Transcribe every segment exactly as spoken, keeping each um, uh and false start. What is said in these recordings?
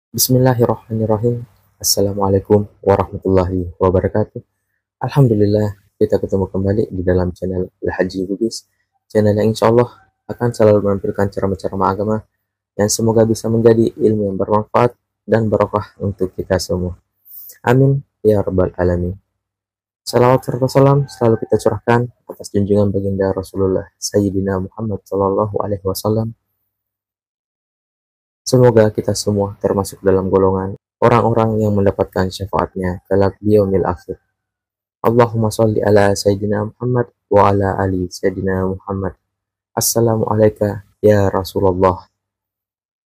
Bismillahirrahmanirrahim. Assalamualaikum warahmatullahi wabarakatuh. Alhamdulillah, kita ketemu kembali di dalam channel Al Haji Bugis, channel yang insya Allah akan selalu menampilkan ceramah-ceramah agama yang semoga bisa menjadi ilmu yang bermanfaat dan barokah untuk kita semua. Amin ya rabbal alamin. Salawat serta salam selalu kita curahkan atas junjungan baginda Rasulullah Sayyidina Muhammad sallallahu alaihi wasallam. Semoga kita semua termasuk dalam golongan orang-orang yang mendapatkan syafaatnya kelak di yaumil akhir. Allahumma shalli ala Sayyidina Muhammad wa ala ali Sayyidina Muhammad. Assalamualaikum ya Rasulullah.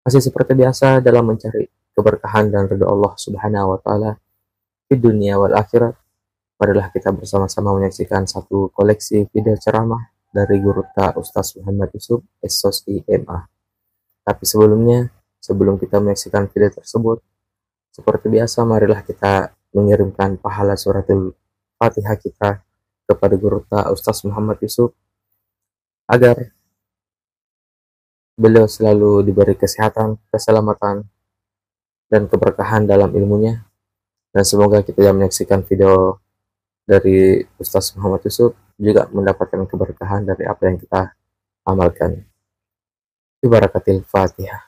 Masih seperti biasa dalam mencari keberkahan dan ridho Allah Subhanahu wa Ta'ala di dunia wal akhirat, marilah kita bersama-sama menyaksikan satu koleksi video ceramah dari Guru Ta Ustaz Muhammad Yusuf, S O S I M A. Tapi sebelumnya, sebelum kita menyaksikan video tersebut, seperti biasa, marilah kita mengirimkan pahala suratul Fatihah kita kepada Guru Ta Ustaz Muhammad Yusuf, agar beliau selalu diberi kesehatan, keselamatan, dan keberkahan dalam ilmunya. Dan semoga kita yang menyaksikan video dari Ustaz Muhammad Yusuf juga mendapatkan keberkahan dari apa yang kita amalkan. Bi barakatil Fatihah.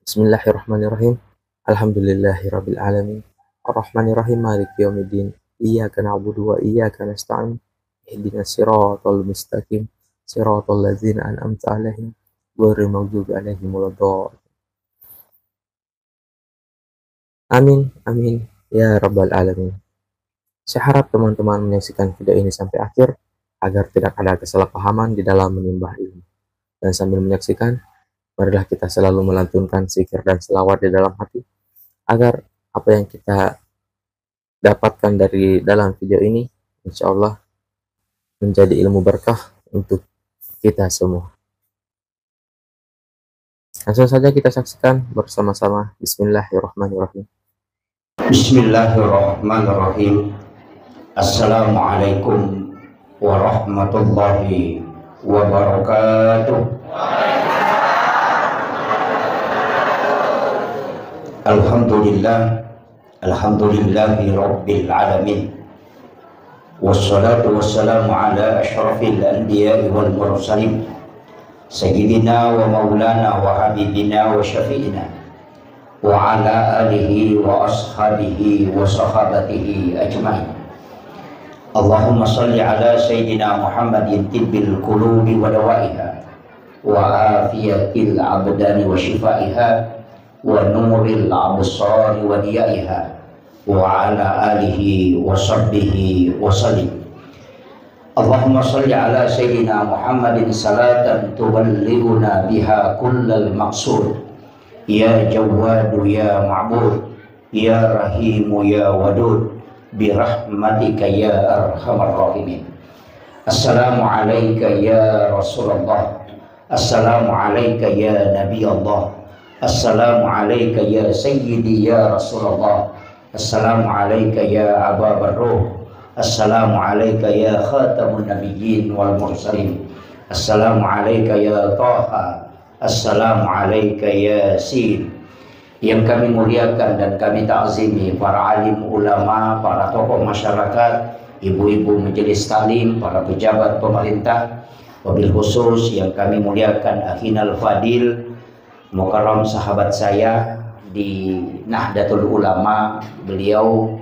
Bismillahirrahmanirrahim. Alhamdulillahirabbil alamin. Arrahmanirrahim. Maliki yaumiddin. Iyyaka na'budu wa iyyaka nasta'in. Ihdinas siratal mustaqim. Siratal ladzina an'amta 'alaihim ghairil maghdubi 'alaihim waladdallin. Amin, amin, ya rabbal alamin. Saya harap teman-teman menyaksikan video ini sampai akhir agar tidak ada kesalahpahaman di dalam menimba ilmu. Dan sambil menyaksikan, marilah kita selalu melantunkan zikir dan selawat di dalam hati agar apa yang kita dapatkan dari dalam video ini, insya Allah, menjadi ilmu berkah untuk kita semua. Langsung saja kita saksikan bersama-sama. Bismillahirrahmanirrahim. Bismillahirrahmanirrahim. Assalamualaikum warahmatullahi wabarakatuh. Alhamdulillah. Alhamdulillahi rabbil alamin. Wassalatu wassalamu ala asyrafil anbiya'i wal mursalin, sayyidina wa maulana wa habibina wa syafi'ina, wa ala alihi wa ashabihi wa sahabatihi ajma'in. Allahumma salli ala sayyidina Muhammadin tibbil qulubi wa dawaiha, wa afiyatil abdani wa shifaiha, wa nuril absari wa diyaiha, wa ala alihi wa sahbihi wa sallim. Allahumma salli ala sayyidina Muhammadin salatan tuballighuna biha kullal maqsud. Ya Jawwadu ya Ma'bud, ya Rahimu ya Wadud, birahmatika ya arhamar rahimin. Assalamu alaika ya Rasulullah. Assalamu alaika ya Nabi Allah. Assalamu alaika ya Sayyidi ya Rasulullah. Assalamu alaika ya Aba Barruh. Assalamu alaika ya Khatamun Nabiyyin wal Mursalin. Assalamu alaika ya Taha. Assalamu alaika ya Sin. Yang kami muliakan dan kami takzimi para alim ulama, para tokoh masyarakat, ibu-ibu majelis taklim, para pejabat pemerintah, wabil khusus yang kami muliakan akhinal fadil, mukarram sahabat saya di Nahdlatul Ulama, beliau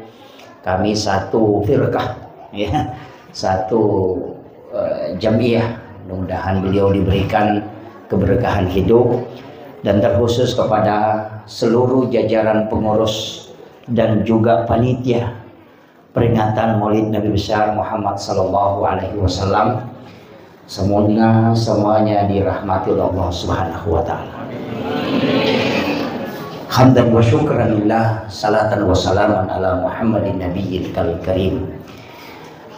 kami satu firqah, ya, satu eh, jamiah. Mudah-mudahan beliau diberikan keberkahan hidup, dan terkhusus kepada seluruh jajaran pengurus dan juga panitia peringatan Maulid Nabi Besar Muhammad sallallahu alaihi wasallam. Semoga semuanya dirahmati oleh Allah Subhanahu wa taala. Hamdan wa syukran lillah, salatan wa salaman ala Muhammadin nabiyil karim.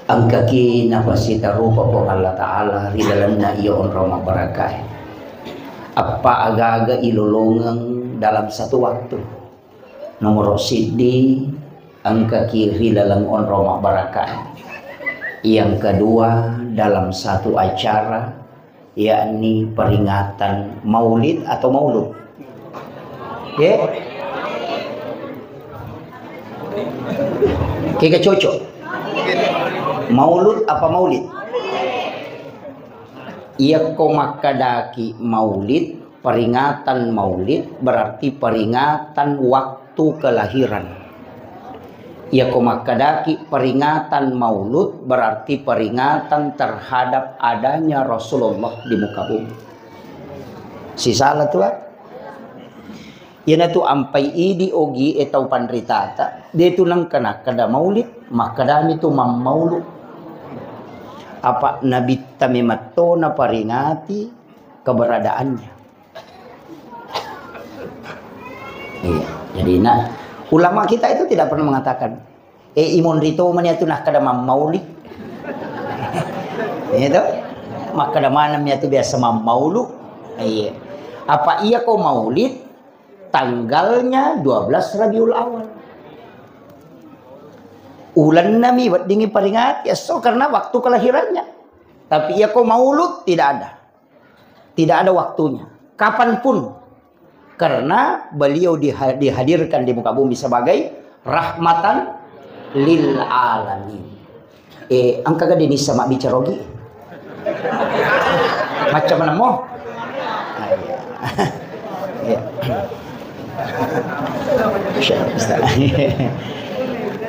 Engkaki napasitarupa Puang Allah Ta'ala ri lalenna iya onrong mabbarakae. Eppa aga-aga ilolongeng dalam satu waktu. Nomoro siddi, engkaki ri laleng onrong mabbarakae. Yang kedua, dalam satu acara, yakni peringatan maulid atau maulud. Ya? Kega cocok? Maulud apa maulid? Iyakko makkedaki maulid, peringatan maulid berarti peringatan waktu kelahiran. Iyakko makkedaki peringatan maulud berarti peringatan terhadap adanya Rasulullah di muka bumi. Sisala tu, ah? Iyanatu ampai idi ogi e tau panritata, de tu nengka nakkeda maulid, makkedami tu mammaulu. Apa nabitta memetto naparingati keberadaannya. Iya, jadi nah, ulama kita itu tidak pernah mengatakan, "Eh, imonri to mani atu nakkeda mammauli." Iya to? Makkeda maneng mi atu biasa mammaulu. Iya. Apa iya ko maulid tanggalnya dua belas Rabiul Awal. Ulenna mi weddingi paringati esso karena waktu kelahirannya. Tapi iya ko maulud tidak ada. Tidak ada waktunya. Kapanpun. Karena beliau diha-, dihadirkan di muka bumi sebagai rahmatan lil alamin. Eh, engka ga denissa mabbicara ogi? Macam mana mo? Ah, iya. Iya.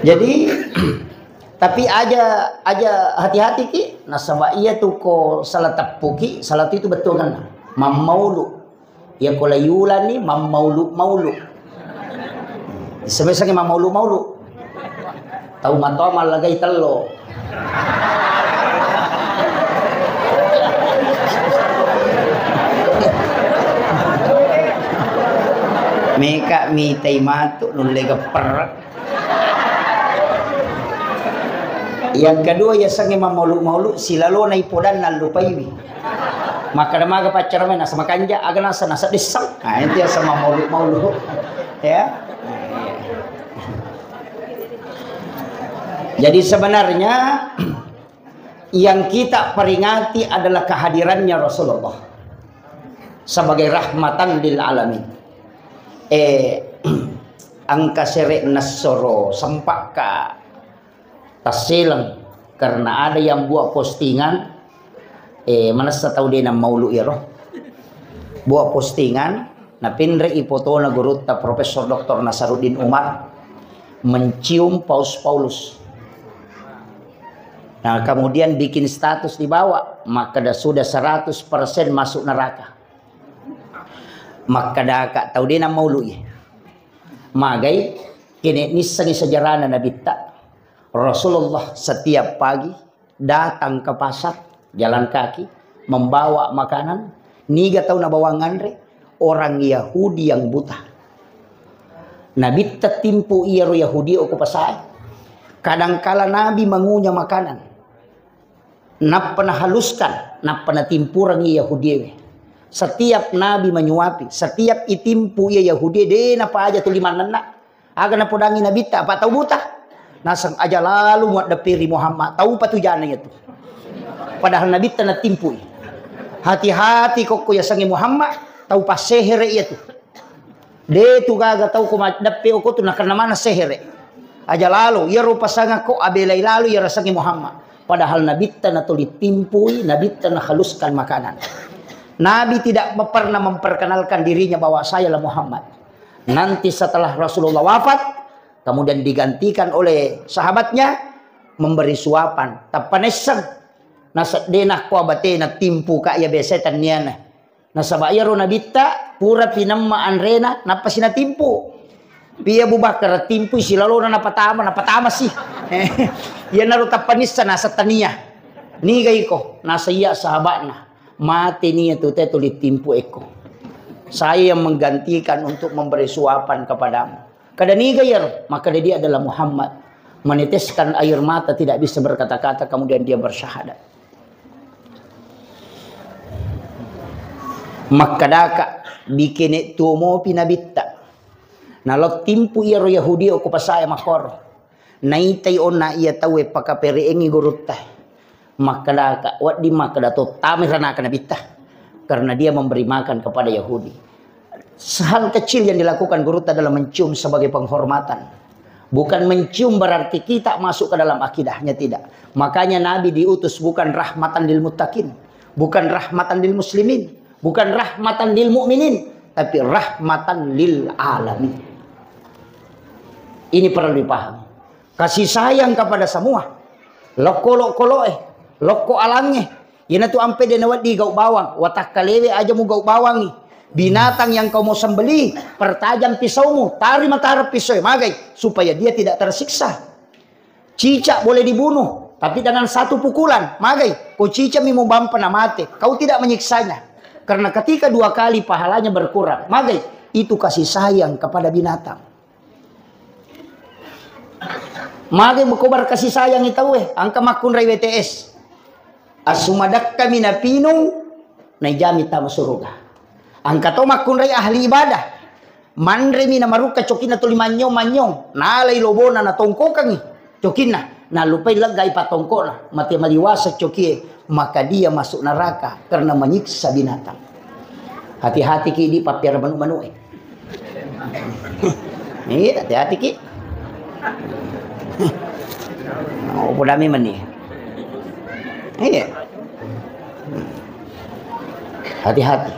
Jadi, tapi aja, aja hati-hati ki, nasaba iya tu ko salah teppu ki, salah tu itu betul kan? Mammaulu. Iya ko layulani mammaulu-maulu. Sebenarnya mammaulu-maulu. Tau matoa mallagai tello. Meka mitai matu nulle gepper. Yang kedua, yasengnge mammaulu-maulu, silalona ipodanna allupaiwi. Makkeda maga paccarame, nasa makanja, aga nasa, nasa dessang. Nah, itu yaseng mammaulu-maulu. Ya. Jadi sebenarnya yang kita peringati adalah kehadirannya Rasulullah sebagai rahmatan lil alamin. Eh, engka sere nessoro sempakka tasseleng karena ada yang buat postingan, eh, manessa tau de nammaulu iyaro. Buat postingan, napinrei fotona gurutta Profesor Doktor Nasaruddin Umar mencium paus Paulus. Nah, kemudian bikin status di bawah, makkeda sudah seratus persen masuk neraka. Makkedaka tau de nammaului. Magai, kene nissengi sejarahna nabitta. Rasulullah setiap pagi datang ke pasar, jalan kaki, membawa makanan. Niga tau nabawang anre? Orang Yahudi yang buta. Nabitta timpu iyaro Yahudi okko pasae. Kadangkala Nabi mangunya makanan. Nappa nahaluskan, nappa natimpurengngi Yahudiéwé. Setiap Nabi manyuapi, setiap itimpu iya Yahudié, dé napaja tuli mannenna. Aga napodangngi Nabitta, apa tau buta? Naseng aja lalu muaddeppé ri Muhammad, tau patujana iyatu. Padahal Nabitta natimpui. Hati-hati kokko yasengnge Muhammad, tau passéhéré iyatu. Dé tu gaga tau ko maddeppe okko tu nakenna maneng séhéré. Aja lalo, iyaro pasangakko abélai lalo iya rasengnge Muhammad. Padahal Nabitta natuli timpui, Nabitta nahaluskan makanan. Nabi tidak pernah memperkenalkan dirinya bahwa sayalah Muhammad. Nanti setelah Rasulullah wafat, kemudian digantikan oleh sahabatnya, memberi suapan. Tappa naisseng. Naseddé nakko abaténa timpu ka iya biasa tenniana. Nasaba iyaro Nabitta purapi nemma anréna, nappasi natimpu. Pi Abu Bakar timpui silalona napatama, napatamasi. Iyanaro tappa nisseng naseng tania. Niga iko? Naseng iya sahaba'na. Maténi iyatu tuli timpu ekko. Saya yang menggantikan untuk memberi suapan kepadamu. Kada niga iyaro? Makkeda dia adalah Muhammad. Meneteskan air mata, tidak bisa berkata-kata, kemudian dia bersyahadat. Makkedaka, bikene tuo mopi Nabitta. Nalo timpu iyaro Yahudi okko pasae makkoro. Naitai onna iya tauwe pakapere'engngi gurutta. Makkedaka, wedding makkeda to tamai ranaka Nabitta. Karena dia memberi makan kepada Yahudi. Hal kecil yang dilakukan gurutta adalah mencium sebagai penghormatan. Bukan mencium berarti kita masuk ke dalam akidahnya, tidak. Makanya Nabi diutus bukan rahmatan lil muttaqin, bukan rahmatan lil muslimin, bukan rahmatan lil mukminin, tapi rahmatan lil alamin. Ini perlu dipahami. Kasih sayang kepada semua. Lokko-lokko loe, lokko alangnge. Iyanatu ampe de nawedding gau bawang, watakkalewe aja mu gau bawangi. Binatang yang kau mau sembelih, pertajam pisaumu, tari matara pisau, magai, supaya dia tidak tersiksa. Cicak boleh dibunuh, tapi dengan satu pukulan, magai, kau cicak mi mubampa na mate, kau tidak menyiksanya. Karena ketika dua kali pahalanya berkurang, magai, itu kasih sayang kepada binatang. Magi mukobar kasih sayang i tauwe, angka makkunrai W T S. Assumadakka mi napinung, naijami tama suruga. Angka to makkunrai ahli ibadah. Manre mi namarukka cokinna tuli manyong-manyong, nalai lobona natongkokangi cokinna, nalupai leggai patongkona, mate maliwasa cokie, maka dia masuk neraka karena menyiksa binatang. Hati-hati ki di pappiara manu-manu e. Iya, hati-hati ki. Oh, podami meni. Iya. Hati-hati.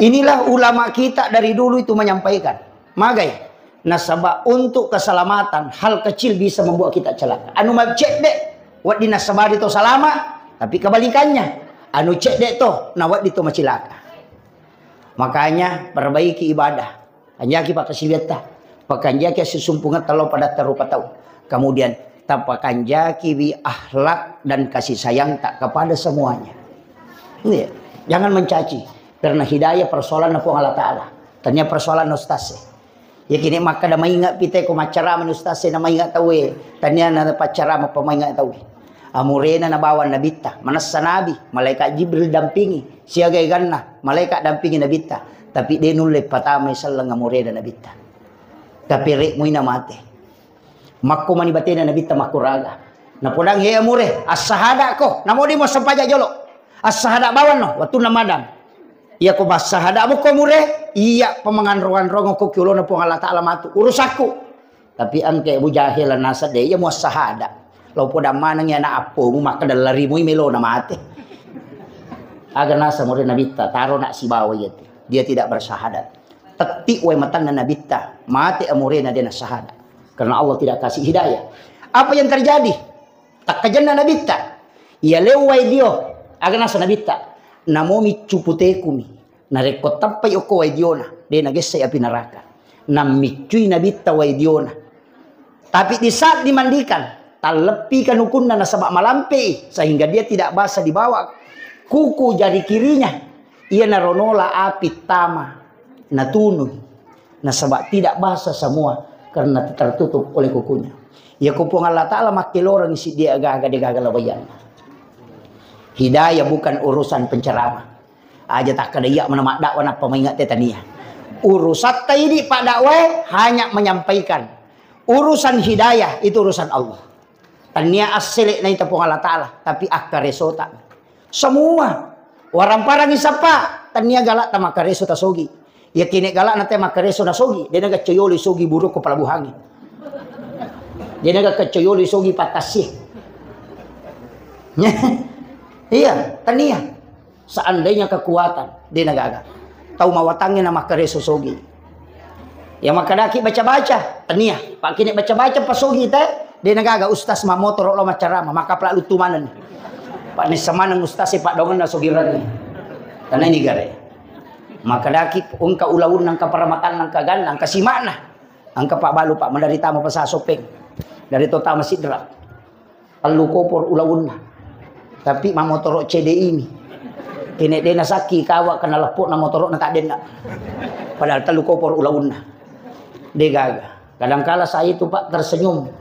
Inilah ulama kita dari dulu itu menyampaikan. Magai. Nasaba untuk keselamatan, hal kecil bisa membuat kita celaka. Anu macedde, wedding nasabari to salama, tapi kebalikannya. Anu cedde to, na wedding to macilaka. Makanya, perbaiki ibadah. Kanjaki pakkasiwiatta. Pakanjaki assusumpungetta lao padatta rupa tau. Kemudian, tapakanjakiwi akhlak dan kasih sayangta kepada semuanya. Iya. Jangan mencaci. Karena hidayah persoalanna Puang Allah Ta'ala. Tania persoalanna ustaz e. Yakini makkeda mainga pite ko maccarama ustaz e na mainga tauwe. Tania na paccarama pemainga tauwe. Amurena na bawang nabitta, manessa nabi, malaikat Jibril dampingi, siaga eganna, malaikat dampingi nabitta, tapi de nulle patamai selleng amurena nabitta. Tapi rek muina mate. Makko mani batena nabitta makkuraga. Napodang, "He amure, assahada ko." Namo de muassempajang jolo. Assahada bawang no, wattunna madang. Iya ko massahada mukko amure, iya pamanganrong-anrong ko ki olona Puang Allah Ta'ala matu. Urusakku. Tapi engka Abu Jahil nasa de, iya muassahada. Lao podang maneng iya anak appomu, makkeda lari mui melona mate. Aga nasa mure nabitta, taro nak sibawa iya tu. Dia tidak bersahadat. Tetti wae matanna nabitta, mate amurena de nasahada. Karena Allah tidak kasih hidayah. Apa yang terjadi? Takkajenna nabitta. Iya lewwai dio, aga nasa nabitta. Namo miccu putekumi. Narekko tappai okko wai diona, de nagessai api neraka. Nammiccui nabitta wai diona. Tapi di saat dimandikan, talleppi kanukunna nasaba malampe i, sehingga dia tidak basah dibawa kuku jari kirinya. Iyanaro nola api tama, natunui. Nasaba tidak basah semua karena tertutup oleh kukunya. Iya ko Puang Allah Ta'ala makkelorengngi siddi aga-aga de gaga lawayanna. Hidayah bukan urusan penceramah. Aja takkeda iya mana maddakwa nappa maingat te tania. Urusatta idi pak dakwae hanya menyampaikan. Urusan hidayah itu urusan Allah. Tania assele naita Puang Allah Ta'ala, tapi akkaresota. Semua. Waramparangi sappa, tania galak tamakkareso tasogi. Yakini galak nate makkareso nasogi, dena gaccoyolo sogi buruk ko pelabuhangi. Dena gaccoyolo sogi patassi. Iya, tania. Seandainya kekuatan, de nagaga. Tau mawatangnge na makkareso sogi. Ya makkedaki baca-baca, tania. Pakkini baca-baca pasogi te, de nagaga ustaz mamotoro lo maccarama, maka pelalu tu maneng. Pak nessa maneng ustaz e pak dongenna sogirangi. Tanai ni gare. Makkedaki engka ulaunna, engka paramatanna, engka ganna, engka sima'na. Engka pak balu pak menderita mau pesa sopeng. Dari tota masidra. Tellu kopor ulawunna. Tapi mammotoro C D I mi. Kene de nasakki kawa kena leppokna motoro'na tak denna. Padahal tellu kopor ulawunna. De gaga. Kadangkala saya itu pak tersenyum.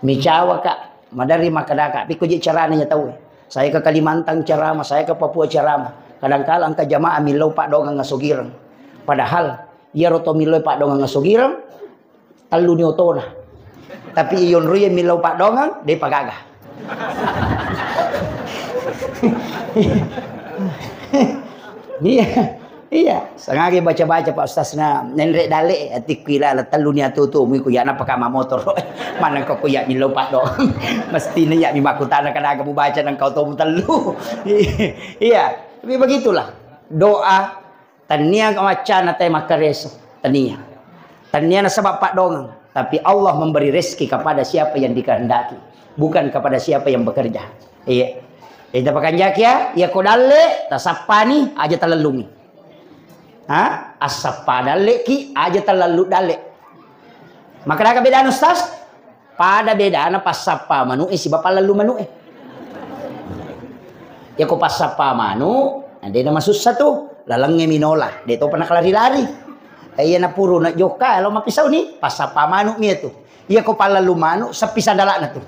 Micawa kak, madari makkedaka, pikko je carana ya tau. Saya ke Kalimantan ceramah, saya ke Papua ceramah. Kadangkala engka jamaah millau pak dongang ngasogireng. Padahal iyaro to millau pak dongang ngasogireng, tellu ni otona. Tapi iyonroi millau paddongang, depa gaga. Iya. Iya, sangage baca-baca, Pak Ustaz, na nenre dale, atikku ila la tellu ni atutu, muiku ya napa kama motor. Mana kok ku ya millo paddo. Mesti ni ya mi makutana kada aga mubaca nang kau tomu tellu. Iya, tapi begitulah. Doa tania macana te makkareso, tania. Tania nasaba paddongeng, tapi Allah memberi rezeki kepada siapa yang dikehendaki, bukan kepada siapa yang bekerja. Iya. Jadi tapakanjaki ya, iya ko dalle, tasappani, aja talellungi. Ha? Assappa dalleki, aja talellu dalle. Maka daga bedana, Ustaz? Pada bedana passappa manu'e siba palellu manu'e. Yako passappa manu, na de namasussa tu, lalengnge minola, de topa nakalari-lari. Eh, iya napuru na jokka, lo mapisau ni, passappa manu mi tu. Iya ko palellu manu, seppi sandalana tu.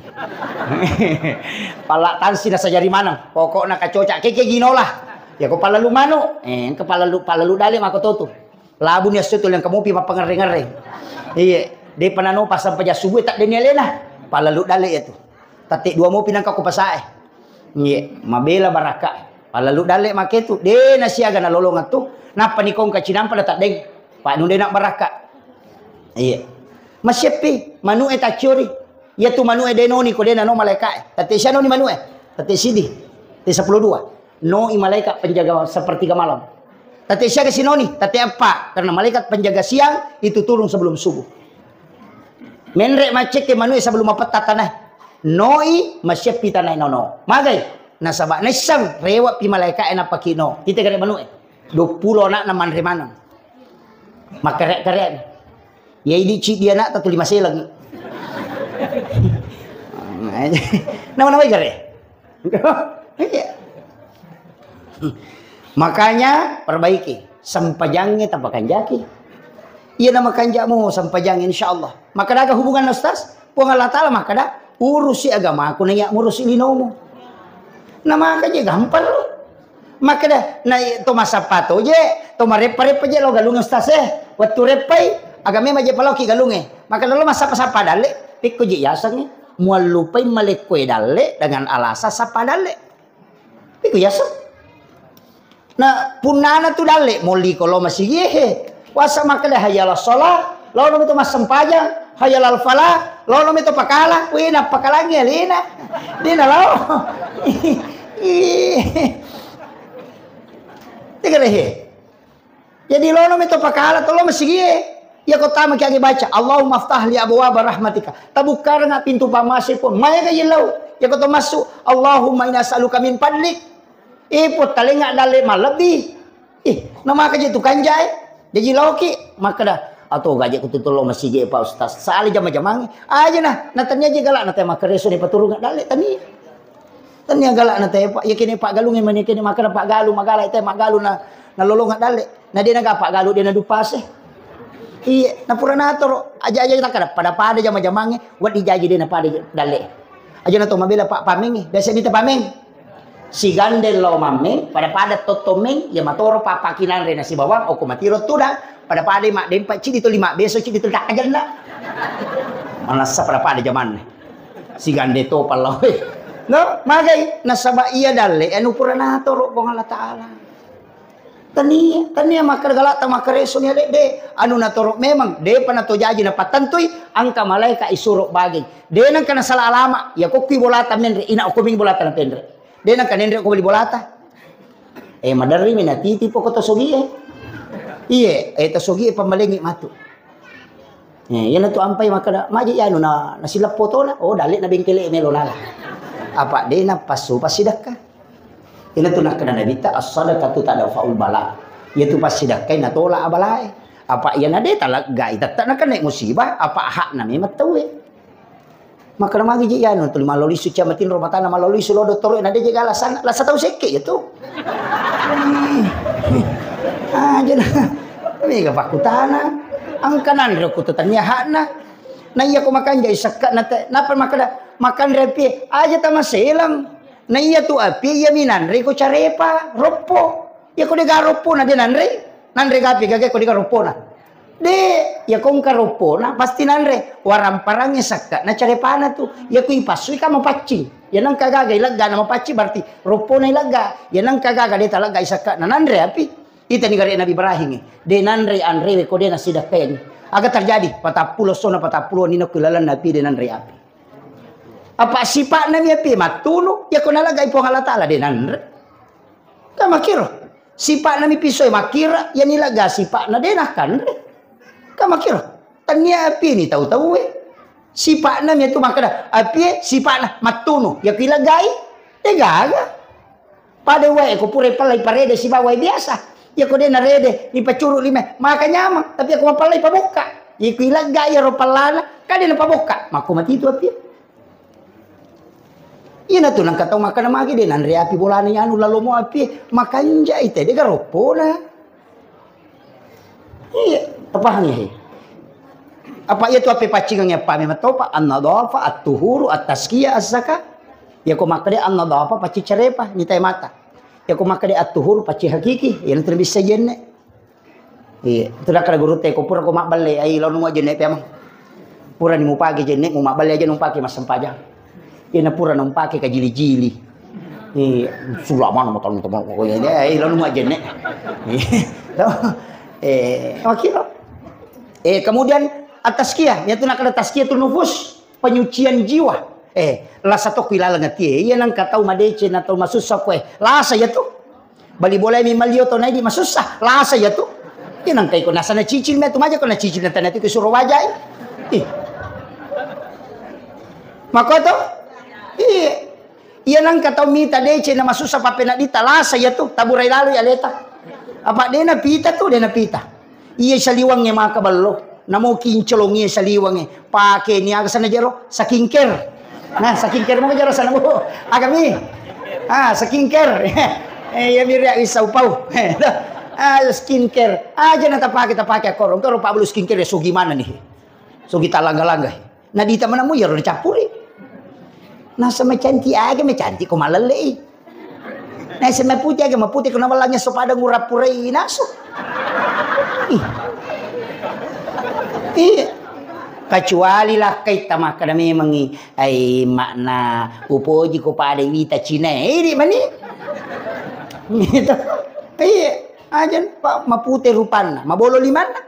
Palla tansi nasajari maneng, pokokna kacoca keke ginola. Iya ko palellu manu, eh, engka palellu, palellu dale mako totu. Labuni esso tu lengka mopi mappangerre-ngerre. Iye, depa nano pasang paja subuh tak deni alena. Palellu dale iya tu. Tette dua mopi nangka ko pasae. Iye, mabela barakka. Palellu dale make tu. De nasiaga nalolong tu. Nappa nikongka cinampa na taddeng. Pak nu de nak barakka. Iye. Maseppi, manu e tacciori. Iya tu manu e de noni ko de nano malaika e. Tette sianoni manu e. Tette sidi. Tette sepuluh dua. Noi malaikat penjaga sepertiga malam. Tette siaga sinoni, tette eppa, karena malaikat penjaga siang itu turun sebelum subuh. Menre maccekke manue sebelum mapetta tanae. Noi masieppi tanae nono. Magai? Nasaba naisseng rewe'pi malaika'e nappakino. Ite gare manue. Duappulo ana'na manre maneng. Makkare-kare. Ya idi cidi ana'ta tu lima seleng. Nama-namai gare. Iya. Makanya perbaiki, sempajangnge tapakanjaki. Iya nama kanjamu sempajangnge, insyaallah. Maka daga hubungan Ustaz, Puang Allah Ta'ala makkada, urusi agamaku na iya murusi linomu. Nah, maka je gampang lo. Makkada, na to massappa to je, to mareppa-reppa je lo galung Ustaz e. Wettu reppai, aga memang je paloki galunge. Maka lo massappa-sappa dalle, pikko je yasengnge. Muallupai malekko e dalle dengan alasan sappa dalle. Iku yaseng. Na punnana tu dalle, molli ko lo masigi e. Wasa makkeda hayya ala sholah, lo no to massempajang, hayya ala falah, lo no to pakala, wih, nappakalangi alena. Dena lao. Ih. Tegere he. Jadi lono mi to pakala to lo masigie. Iya ko tama ki agi baca, "Allahumma aftah li abwaba rahmatika." Tabukkareng pintu pamase pun. Maega yellau. Iya ko to massu, "Allahumma inna as'aluka min fadlik." Eh, pun talenga dalle malebbi. Ih, namaka je tu kanjai. Jadi loki makkeda, "Atau gaje ku tutu lo masigie, Pak Ustaz. Sali jama-jamangi." Aja nah, na tania je galak na tema kereso ni paturunga dalle tania. Tania galak na tepa, iya kene paggalungnge mani kene makkeda paggalung, magalai te maggalung na, nalolonga dalle. Na de naga paggalung de naduppase. Iye, na pura natoro, aja-aja takkada pada-pada jama-jamangnge, wedding jaji de na pada dalle. Aja na to mabela pa pamengnge, biasa mita pameng. Sigande lo mammeng, pada-pada totto meng, ya matoro pa pakinanre nasi bawang, oko matiro tudang, pada-pada ma dempa cidi to lima beso cidi to dakajanna. Manassa pada-pada jamanne. Sigande to pallawe. No, magai nasaba iya dalle anu pura natoro Puang Allah Ta'ala. Tania, tania makkeda galata makkareso ni ale de, anu natoro memang depa na to jaji napattentui angka malaika isuro bageng. De nangka nasala alama, ya kokkui bolata menre, ina okko ming bolata na penre. De nangka nenre ko beli bolata. Eh, maderri mi natiti poko to sogie. Iye, eh, to sogie pammalengi matu. Eh, iyana tu ampai makkeda, "Maji anu na, nasileppo tona." Oh, dalle na bengkele melo nala. Apa de na passu passidakka. Iyana tu nakkeda Nabitta, "As-sadaqatu tadfa'ul bala." Iya tu passidakkai natola abalae. Apa iyana de taleggai tette nakenai musibah, apa hakna memang tauwe. Makkeda magi je anu tuli malolo lisu ciamatinro matana malolo lisu lo dottoro na de je gala sana, lasa tau sekke ya tu. Aja na. Mega pakkutana. Angka nanre ku tu tania hakna. Na iya ko makanjai sekka na te, napa makkeda makanre pi aja tama selang. Na iya tu api iya minanre ko carepa, roppo. Iya ko de ga roppo na de nanre. Nanre gapi gaga ko de ga roppo na. De, iya ko engka roppona pasti nanre. Waramparangnge sakka na carepana tu. Iya ko ipassui ka mapaccing. Iya nengka gaga ilegga na mapaccing berarti roppona ilegga. Iya nengka gaga de talegga isakka na nanre api. Itani gare Nabi Ibrahim, de nanre anrewe ko de nasidakkaini. Aga terjadi? Patappulo sona patappulo nino ku lalenna api de nanre api. Apa sipa'na mi api mattunu, ya ko nalagai Puang Allah Taala de nanre. Kamakiro. Sipa'na mi pisoe makkira, ya nilaga sipa'na de nakanre. Kamakiro. Tania api ni tau-taue. Sipa'na mi tu makkada, api sipa'na mattunu, ya ko ilagai. De gaga. Pada wae ko pura pallai parede sibawa wae biasa. Ya ko de narede, ni pacuru lima, maka nyamang. Tapi aku mapallai pabokka. Iku ilegga iyaro pallana, kade na pabokka. Makko mati tu api. Ina tu nangka tau makkada magi de nanre api bolana anu lalomo api. Makanja ite de garoppona. Iya, tapahangi he. Apa iya tu ape paccingang ya pame matopa, an-nadhafa, at-tuhuru, at-tazkiyah, az-zakah. Ya ko makkade an-nadhafa pacci carepa, nitai mata. Ya ko makkade at-tuhuru pacci hakiki, ya nanti bisa jenne. Iya, tu nakkada guru te ko pura ko mabballe, ai lalu mua jenne pe amang. Pura ni mupake jenne, mu mabballe aja numpake massempajang. Ina pura numpake kajili-jili. Eh, sulamana matamu-tamu pokoknya ini, eh, lalu mua jenne. Eh, makiro. Eh, kemudian at-tazkiyah, ya tu nakkada tazkiyatul nufus, penyucian jiwa. Eh, lasa to ku ilaleng atie, iya nangka tau madeceng na tau masussa koe. Lasa ya tu. Bali bolai mi malio to naidi masussa, lasa ya tu. Iya nangka iko nasana cicil me tu maja ko na cicil na tanah tu ke suruh wajai. Ih. Makoto? Iya. Iya nangka tau mita deceng na masussa pappeneddita lasa iya tu, taburai lalu ya leta. Apa dena pita tu, dena pita. Iya saliwangnge maka ballo. Namo kincolong iya saliwangnge. Pake ni aga sana jero, skincare. Nah, skincare mo jero sana bu. Agami. Ah, skincare. Eh, iya miri wissa upau. Ah, skincare. Aja na tapake, tapake korong. Karo pablu skincare ya sugi mana nih? Sugi talangga-langga. Nadita manamu iyaro dicappuri. Nasama cantik aga me cantik ko malellei. Nasama putih aga me putih ko nawallangi so pada ngurappurai nasu. Ih. Iya. Kecuali lakkai tamakkada memangi ai makna upoji ko pada wita Cina. Ini mani. Gitu. Iya. Aja pak mapute rupanna, mabolo limanna.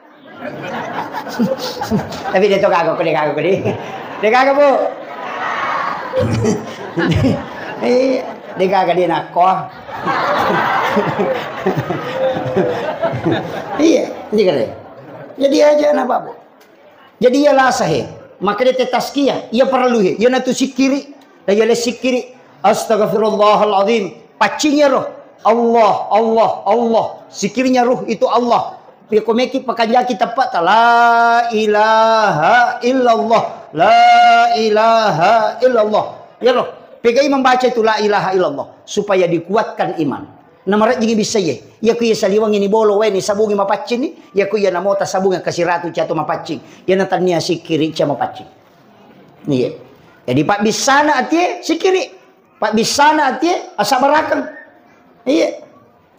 Tapi de to gaga ko, de gaga ko, de. De gaga, Bu. Eh, de gaga de nakko. Iya, jadi kare. Jadi aja na, Pak, Bu. Jadi iya lasa he. Maka de te tazkiyah, iya perlu he. Iya natu sikkiri. Dan iya le sikkiri. Astagfirullahaladzim. Paccing iyaro. Allah, Allah, Allah. Sikkirinya ruh itu Allah. Iya ko meki pakanjaki teppa'ta, la ilaha illallah, la ilaha illallah. Iyaro, pegai membaca itu la ilaha illallah supaya dikuatkan iman. Namarejjingi bisa iye. Iya ku iya saliwangi ni bolo wae ni sabungi mapaccinni, iya ku iya namota sabungi kasiratu cato mapaccing. Iya natannia sikkiri cia mapaccing. Iya. Jadi pabbissana atie sikkiri. Pabbissana atie asabbarakeng. Iya.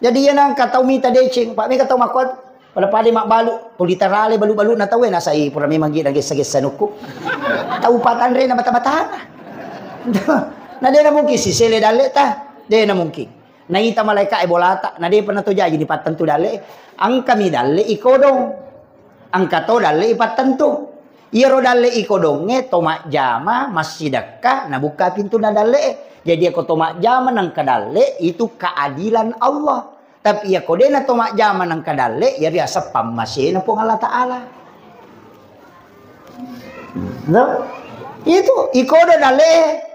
Jadi iya nangka tau mita deceng, Pak, mega tau makkuat pada-pada mabbalu, tuli tarale balu-balu na tau e nasai pura memang gina gessa-gessa nukku. Tau patanre na bata-bata. Na dena mungkin sisele dalle ta, dena mungkin. Naita malaika e bolata, na depa na to jaji ni pattentu dalle. Angkami dalle i kodong. Angka to dalle i pattentu. Iyaro dalle i kodongnge to majjama, massidekka, nabukka pintunna dalle e. Jadi iyako to majjama nangka dalle, itu keadilan Allah. Tapi iyako dena to majjama nangka dalle, iyariaseng pammasena Puang Allah Taala. No? Itu ikodo dalle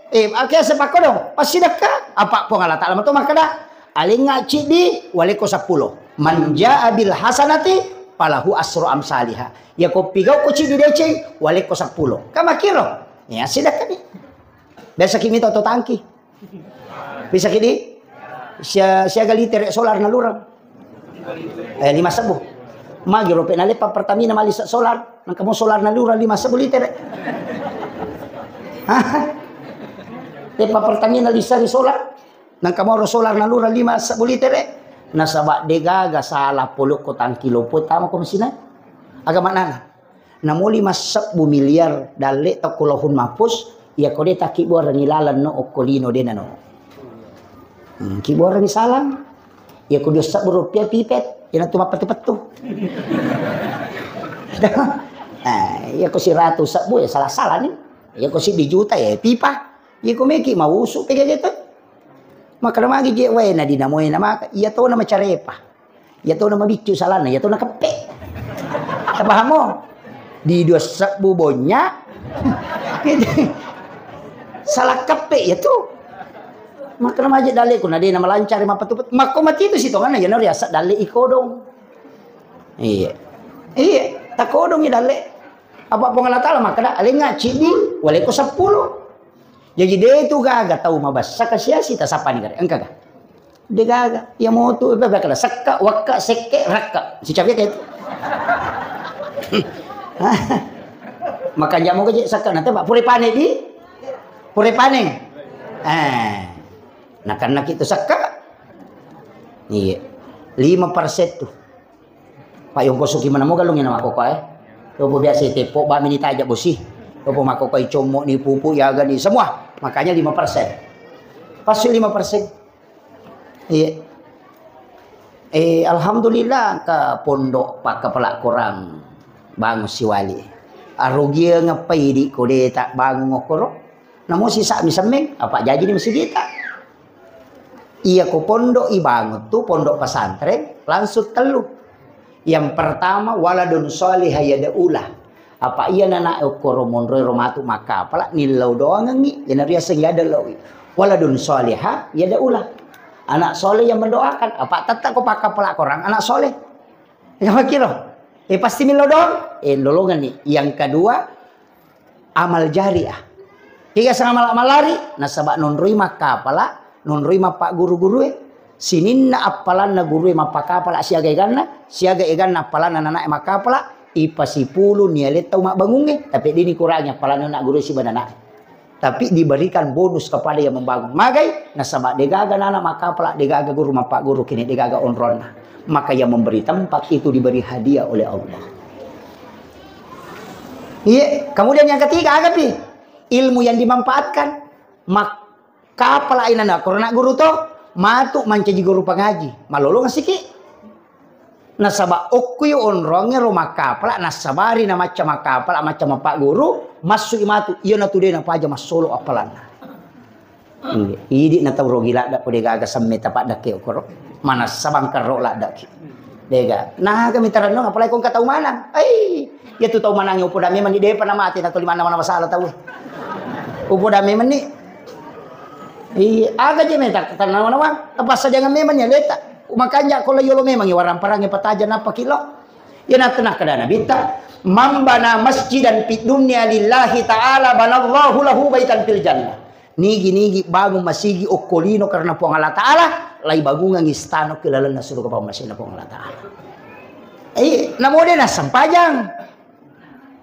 e, eh, ake sepakodong, passidekka, apa Puang Allah Taala mato makkeda, alengnga ciddi, waleko seppulo. Man jaa bil hasanati, falahu asru amsaliha. Iyako pigau ko ciddi deceng, waleko seppulo. Kamakiro? Ya, sidakkani. Biasa kimi tau to tangki. Bisa kidi? Sia-, siaga litere solar nalurang. Eh, lima sebbu. Magi rope naleppa Pertamina malisa solar, nangka mo solar nalurang lima sebbu litere. Hah? Leppa Pertamina lisa ri solar. Nangka moro solar nalura lima sebbu litere. Nasaba degaga salah polokko tangki loppo tama ko mesinna. Aga maknana? Namoli massebbu miliar dalle tokko Lauhul Mahfuz, iyako de takkibuarengi laleng no okko lino de nano. Hmm, kibuarengi salang. Iyako dua sebbu rupiah pipet. Ina tu mappettu-pettu. Eh, iya ko siratu sebbu ya salah-salah ni. Iya ko siddi juta ya pipa. Iya ko meki mausu pegege tu. Maka magi je wae na dinamoe na maka. Iya to na macarepa. Iya to na mabiccu salana, iya to na keppe. Tapahamo? Di dua sebbu bonya. Salah keppe iya tu. Maka maje dale ku na de na malancari mappettu-pettu. Makko mati tu sitonganna ya no riasa dale ikodong. Iya. Iya, takodongi dalle. Apa Puang Allah Taala makkeda, "Alengnga ciddi, waleko seppulo." Jaji de tu gaga tau mabessa kasiasi tasappani gare. Engka ga? De gaga. Iya motu, bebe kada sekka, wakka, sekke, rakka. Sicapi ke itu. Makanja moga je sekka nanti Pak pure pane di pure pane. Eh. Nakanna kitu sekka. Iya. Lima persen tu. Pak yongko suki mana moga lungi nama koko eh. Yopo biasa tepo ba mini taja bosi. Yopo makoko commo ni pupu yaga ni semua. Makanya lima persen. Pas lima persen. Iya. Eh, alhamdulillah ke pondok pakkapala korang bangun siwali. Arugia ngapai di kode tak bangun okoro. Namo sisa mi semmeng, apa jaji ni masjid ta. Iya ko pondok ibangun tu pondok pesantren langsung tellu. Yang pertama waladun shalihah yad'ulah. Apa iya nana okkoro monroi ro matu makkapala nillau doangengngi, ina riaseng yada lawi. Waladun shalihah yad'ulah. Anak soleh yang mendoakan. Apa tetap ko pakkapala korang anak soleh. Ya kiro. Eh pasti millau doang. Eh lolongan nih. Yang kedua amal jariah. Tiga setengah malak malari, nasaba nonroi makkapala, nonroi mappagguru-gurue. Sininna appalanna gurue mappakapala siaga eganna, siaga eganna appalanna nanae makkapala, ipasipulu niale tau mabbangungnge, tapi dini kurangi appalanna anak gurue siba nanae. Tapi diberikan bonus kepada yang membangun. Magai, nasaba degaga nana makkapala, degaga guru mappagguru kini degaga onronna. Maka yang memberi tempat itu diberi hadiah oleh Allah. Iya, kemudian yang ketiga, agapi ilmu yang dimanfaatkan. Mak kapala inana korona guru to, matu mancaji guru pangaji. Malolong siki. Nasaba okku yo onrongnge ro makkapala, nasabari na macca makkapala, macca mappaguru, massui matu. Iya natu de napaja massolo appalanna. Iya, idi na tau rogi ladda ko degaga semme tapaddakke okoro. Manassa bangkarro laddaki. Dega. Nah, kami tarennung apalagi ko engka tau manang. Ai, iya tu tau manang upoda memang ni depa na mati na to limanna mana masalah tau. Upoda memang ni. Iya, aga je meta tanah mana wang. Apa sajangan memang ni leta. Makanya ko la yolo memang warang parange pataja napa kilo. Iya na tenah kada nabitta. Mambana masjidan fid dunya lillahi ta'ala banallahu lahu baitan fil jannah. Nigi-nigi bangun masigi okko lino karena Puang Allah Ta'ala, lai bangungang istana ke lalenna suruga pammasena Puang Allah Ta'ala. Eh, namo de nassempajang.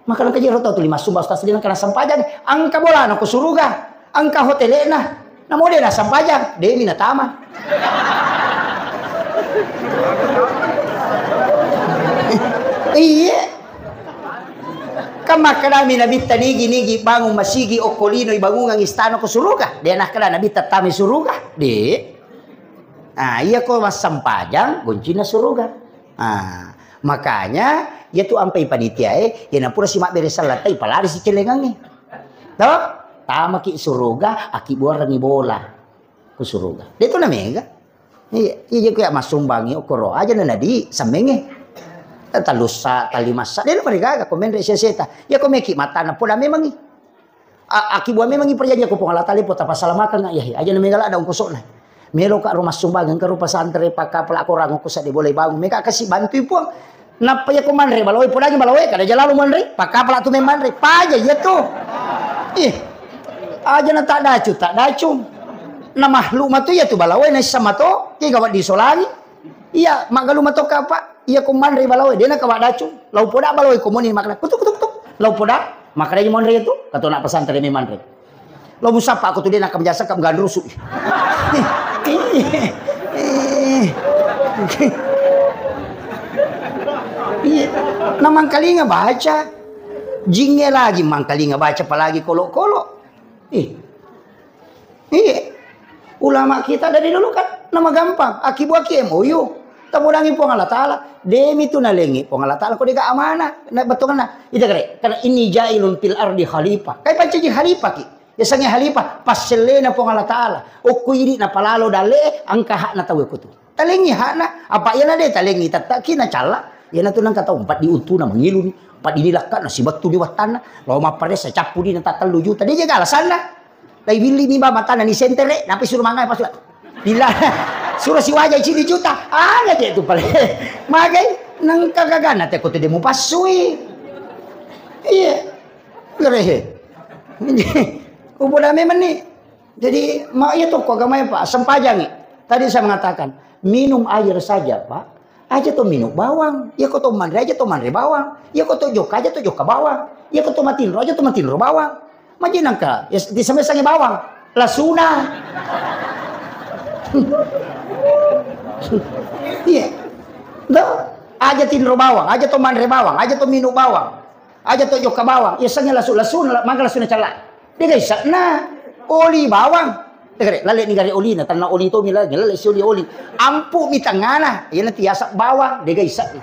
Maka nengka jero tau tuli massumba ustaz de nengka nassempajang. Engka bolana ko suruga, engka hotelena. Namo de nassempajang, de mi natama. Iya. Kan makkedami Nabitta nigi-nigi bangun masigi okko lino ibangungang istana ko suruga. De nakkeda Nabitta tami suruga. De. Ah, iya ko massempajang goncina suruga. Ah, makanya iya tu ampai panitia e, iya napura si mabbere sellata ipalari si celengangnge. To? Tamaki suruga, akibuarengi bola. Ku suruga. De tu namega. Iya, iya je ku ya massumbangi okoro aja na nadi semmengnge. Talussa, talimassa, de na marigaga ko menre seseta. Iya ko meki matana poda memangi. A-, akibua memangi perjanjian ko Puang Allah Taala po tapasalamakang ya. Aja na megala daun kosokna. Melo ka rumah sumbangan ke rupa santre pakka pelakorang ko sa de boleh bangun. Mega kasi bantu Puang. Nappa iya ko manre balawe podangi balawe kada jalalu manre. Pakka pela tu memanre. Paja iya tu. Ih. Aja na tak dacu, tak dacu. Na makhluk matu iya tu balawe na issa mato. Tiga wak disolangi. Iya, maggalu mato kapa. Iya ko manre balawe, de na kawa dacu. Lau poda balawe ko moni makna. Kutuk kutuk kutuk. Lau poda, makna monre tu. Kato na pesantren ni manre. Lau musapa ko tu de na kam jasa kam gandrusu. Iya. Na mangkalinga baca. Jinge lagi mangkalinga baca apalagi kolo-kolo. Ih. Iya. Ulama kita dari dulu kan nama gampang. Aki buaki M O U. Tapodangi Puang Allah Ta'ala, demi tu nalengi Puang Allah Ta'ala, ko dega amanah, na bettuanna. Ita kare, karena inni jailun fil ardi khalifah. Kai pancaji khalifah ki. Yasengnge khalifah, passellena Puang Allah Ta'ala. Okko idi napalalo dalle, engka hakna tau kutu. Talengi hakna, apa iyana de talengi tettaki nacalla. Iyana tu nengka tau empat di untuna mangiluni, empat di lakka na sibattu di wattanna. Lo mapparessa cappu di na tatellu juta. De jaga alasanna. Lai willi mi ba matana ni sentere, napi suruh mangai pas. Bila suruh si wajah cili juta, aga je tu pale. Magai nengka gagana te ko tu demu pasui. Iya. Gerehe. Upoda memang ni. Jadi, ma iya to ko agama ya, Pak, sempajangi. Tadi saya mengatakan, minum air saja, Pak. Aja to minum bawang. Iya ko to manre aja to manre bawang. Iya ko to jokka aja to jokka bawang. Iya ko to matinro aja to matinro bawang. Maji nangka, ya, di sama sange bawang. Lasuna. Iya. Do, aja tinro bawang, aja to manre bawang, aja to minum bawang. Aja to jokka bawang, iya sange lasu, lasuna, maka lasuna calla. Dega isakna. Oli bawang. Dega re, lalle ni gare olina, tanna oli to mi lagi, lalle si oli oli. Ampu mi tengana, iya nanti asak bawang, dega isakna.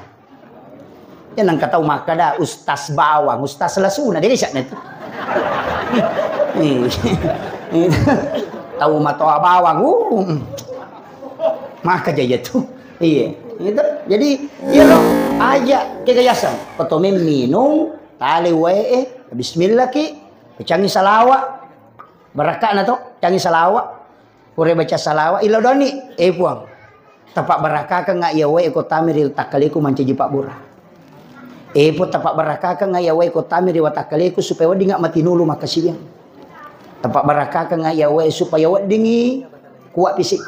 Ya nangka tau makkada ustaz bawang, ustaz lasuna, dega isakna tu. Tau matoa bawang, uh. Maka jaya tu. Iya, gitu. Jadi, iya lo, aja kegayasang. Peto memminung, tale wae, bismillah ki, pecangi salawa. Barakka'na to, cangi salawa. Pura baca salawa, ilo doni, eh Puang. Tapa barakakang iya wae ko tami ri takkaleku mancaji pabbura. Eh Puang, tapa barakakang iya wae ko tami ri watakkaleku supaya weddingnga matinulu makkasiwiang. Tapa barakakang iya wae supaya weddingngi kuat fisik.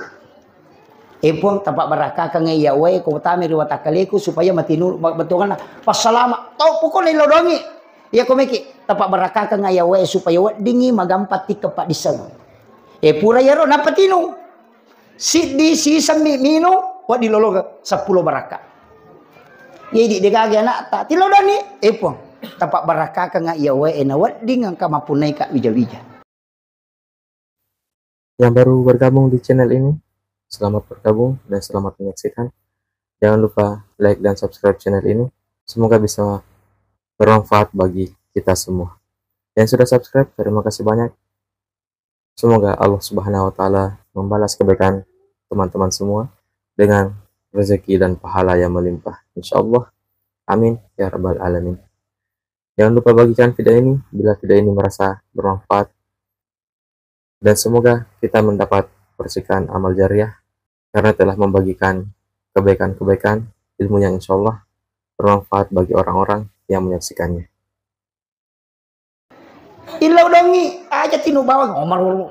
Eh Puang, tapa barakakang iya wae ko tami ri watakkaleku supaya matinu, ma-, bettuanna passalama. Tau pokokna ilo dongi. Iya ko meki, tapa barakakang iya wae supaya weddingngi magampa tikka paddisseng. Eh pura iyaro nappa tinu. Siddi sisemmi minu, wedding lolo seppulo barakka. Iya idi degaga anakta, tilo doni. Eh Puang, tapa barakakang iya wae na wedding engka mappunnai ka wija-wija. Yang baru bergabung di channel ini, selamat bergabung dan selamat menyaksikan. Jangan lupa like dan subscribe channel ini. Semoga bisa bermanfaat bagi kita semua. Yang sudah subscribe, terima kasih banyak. Semoga Allah Subhanahu wa Ta'ala membalas kebaikan teman-teman semua dengan rezeki dan pahala yang melimpah. Insya Allah. Amin ya Rabbal Alamin. Jangan lupa bagikan video ini bila video ini merasa bermanfaat. Dan semoga kita mendapat percikan amal jariah karena telah membagikan kebaikan-kebaikan ilmu yang insya Allah bermanfaat bagi orang-orang yang menyaksikannya. Illau dongi, aja tinu bawang, Omar Wulu.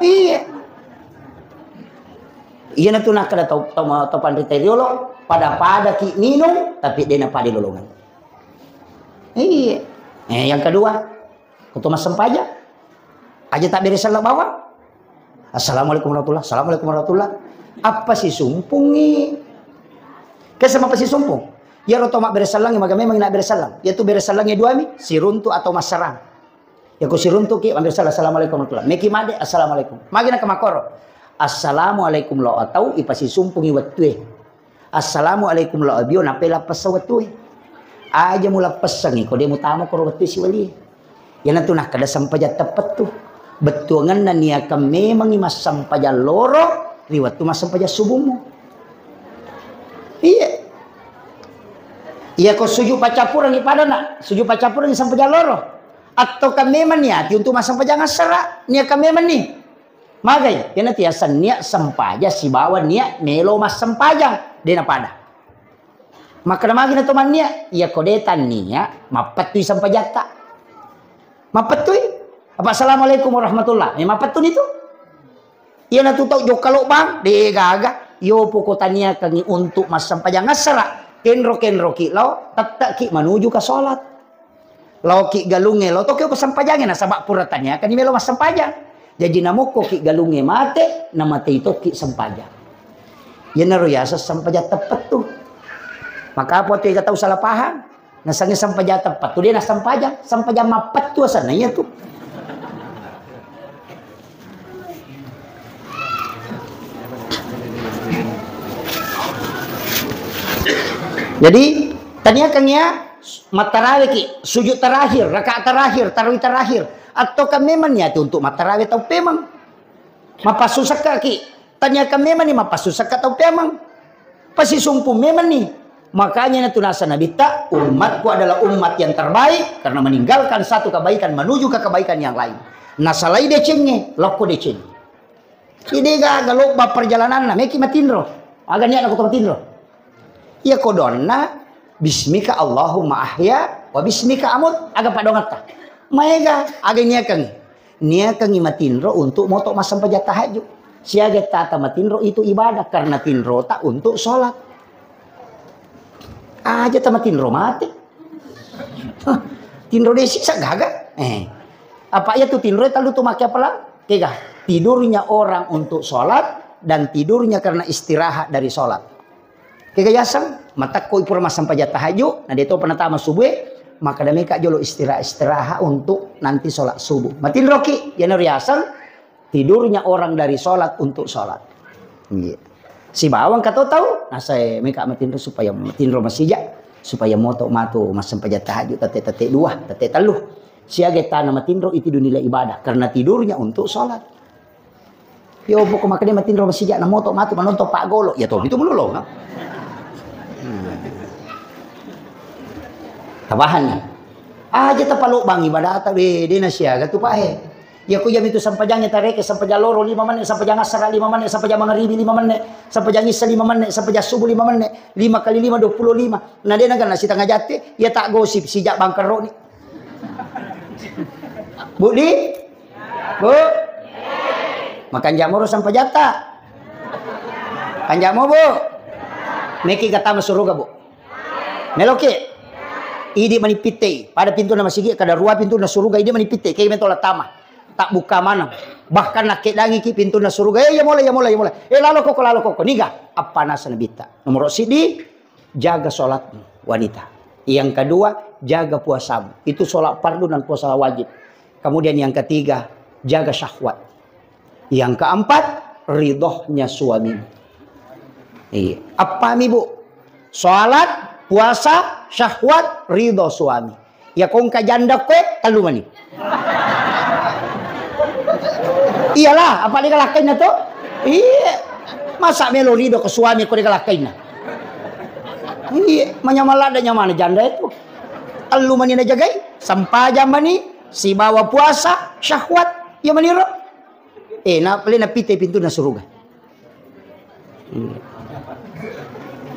Iya. Iya na tu nakkada tau, tau, tau panrita riolo, pada-pada ki minum, tapi dena pada lolongan. Iya. Eh, yang kedua, Koto massempajang. Aja tabbere selleng bawang. Assalamualaikum warahmatullah. Assalamualaikum warahmatullah. Apa sisumpungi? Kesama apa sisumpung? Iyaro to mabbere selleng, maga memang nabbere selleng. Iyatu bere sellengnge duami, siruntu atau masserang. Yako siruntu ki, mabbere selleng, assalamualaikum warahmatullah. Meki made, assalamualaikum. Magi nakamakoro. Assalamualaikum lo atau ipasisumpungi wettue. Assalamualaikum lo abio, napela pessa wettue. Aja mulappessangi, ko de mutama koro wettue siwalie. Iyanatu nakkeda sempajang teppettu. Bettuangenna niakang memangngi massempajang loro ri wettu massempajang subummu. Iya. Iya ko suju paccappurengngi padana, suju paccappurengngi sempajang loro. Atau kan memang niati untuk massempajang assara, niakang memang ni. Magai, iyanatu yaseng nia sempajang sibawa nia melo massempajang, de napada. Makkeda magi na to mannia, iyako de tannia, mappettui sempajatta. Mappettui? Apa assalamualaikum warahmatullah. Eh, mappettuni tu. Iyanatu tau jokka lobbang, de gaga. Yo poko taniakangi untuk massempajang assara. Kenro-kenroki lao, tette'ki manuju ke sholat. Laoki galungnge, lao toki ko sempajangnge, nasaba pura taniakanni melo massempajang. Jaji namokkoki galungnge mate, namatei tokki sempajang. Iyanaro yaseng sempajang teppettu. Maka apa tu ega tau salah paham? Nasengnge sempajang teppettu, de nassempajang, sempajang mappettu asenna iyatu. Jadi, taniakan ya, mattarawe ki, sujud terakhir, rakaat terakhir, tarawih terakhir. Atau kan memang niati untuk mattarawe tau pemang. Mapassusakka ki, taniakan memang ni mapassusakka tau pemang. Pasti sumpung memang ni. Makanya na tunasa Nabitta, "Umatku adalah umat yang terbaik karena meninggalkan satu kebaikan menuju ke kebaikan yang lain." Nasalai decengnge, lokko deceng. Jadi gaga lobba perjalananna, meki matinro. Aga niatna ko to matinro? Iya ko doanna, "Bismika Allahumma ahya wa bismika amut." Aga padongatta? Maega, aga niakangi? Niakangi matinro untuk moto massempajang tahajud. Siaga tata matinro itu ibadah karena tinrota untuk sholat. Aja tamatinro mate. Hah, tinro desi sagaga. Eh. Apa iya tu tinro talu tu make apalang? Kega, tidurnya orang untuk sholat dan tidurnya karena istirahat dari sholat. Kega yaseng, matakko ipura massempajang tahajud, na deto penatama subuh, maka dameka jolo istirahat-istirahat untuk nanti sholat subuh. Matinroki, yana riaseng, tidurnya orang dari sholat untuk sholat. Iya. Sibawang kato tau, nasae meka matinro supaya matinro masija, supaya moto matu massempajang tahajud tete-tete dua, tete tellu. Siaga tana matinro itu nilai ibadah, karena tidurnya untuk sholat. Yo, pokok makanya matinro masija na moto matu manonton Pak Golo, ya toh, itu melulu, no? Hmm. Tabahan ni. Aja tapalobang ibadata, be, dena siaga tu pahe. Ya, ku jam itu sampajangnge tareke, sampajang loro lima menit, sampajang asara lima menit, sampajang mangaribi lima menit, sampajang isya lima menit, sampajang subuh lima menit, lima kali lima, dua puluh lima. Na dena ganna sitanga jatte, ya tak gosip, sijak bangkeroni. Bu di? Bu? Makanjamo ro sampajatta? Kanjamo, Bu? Meki gatama suruga, Bu? Meloki? Idi manipittei. Pada pintu na masigi, kada rua pintu na suruga, idi manipittei. Kei metola tama. Tak buka mana. Bahkan nakkedangi ki pintu na suruga. Eh, ya mola, ya mola, ya mola. Eh, lalo koko, lalo koko. Niga? Apa nasa nabitta? Nomor sidi, jaga sholatmu, wanita. Yang kedua, jaga puasamu. Itu sholat fardu dan puasa wajib. Kemudian yang ketiga, jaga syahwat. Yang keempat, ridhonya suamimu. Iya. Apa mi, Bu? Sholat, puasa, syahwat, ridho suami. Ya kongka janda koe, tellu mani. Iyalah, apa dia galakkainna to? Iya. Masa melo ridho ke suami ko dia galakkainna? Iya, manyamang ladda nyamana janda itu. Tellu mani najagai, sempajang mani, sibawa puasa, syahwat. Iya maniro. Eh, na pale napite pintu na suruga. Iya.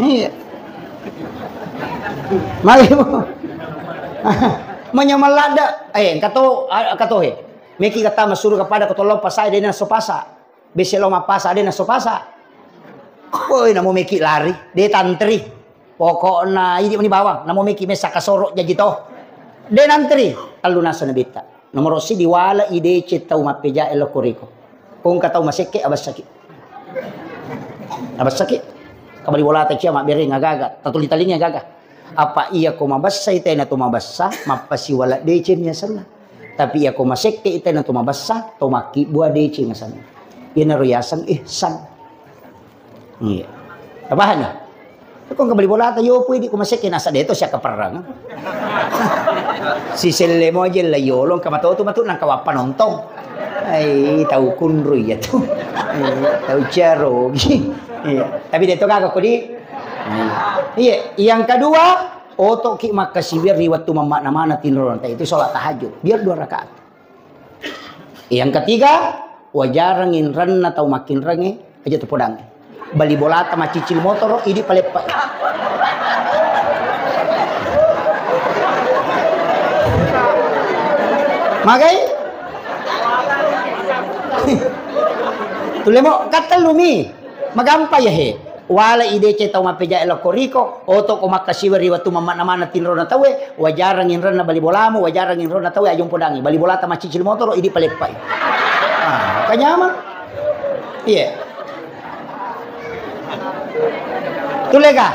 Iya. Magi, Bu. Manyamang ladda. Eh, engka to, engka to, he. Meki kata masuru kepada ko tolong pasa, de naso pasa. Bese lo mappasa, de naso pasa. Woi, namo meki lari, de tantri. Pokokna idi mani bawang, namo meki mesa kasoro jaji to. De nantri, tellu nasa nabitta. Nomoro sidi, wala ideceng tau mappejae lokko riko. Ko engka tau masekke, abessaki. Abessaki. Kabali bolata cia mabbereng agaga, tatuli-talingi agaga. Apa iya ko mabessa ita na to mabessa, mappasiwala deceng yasenna. Tapi iya ko masekke ita na to mabessa, to makkibbua deceng asenna. Iyanaro yaseng ihsan. Iya. Tapahanni? Ko engka bali bolata, yopo idi ko masekke nasa deto siakka perrang. Siselle mo aja la yolo, engka matotu matu nangka wappa nontong. Ai, tau kunru iya tu. Iya, tau ciarogi. Iya. Tapi deto gaga ko di. Iya. Iya, yang kedua, otoki makkasiwiang ri wettu mammakna-mana tinro, itu sholat tahajud. Biar dua rakaat. Yang ketiga, wajarang inrenna tau makkinrengnge, aja tu podangnge. Bali bolata maccicil motoro, idi paleppa. Magai? Tulemo, katellumi. Magampa ya he. Wala ideceng tau mappejae lokko riko, oto ko makkasiwiang ri wettu mammakna-mana tinrona tauwe, wajarang inrenna bali bolamu, wajarang inrona tauwe, aja mupodangi. Bali bolata maccicil motoro, idi paleppai. Ah, kanyamang. Iya. Tulega?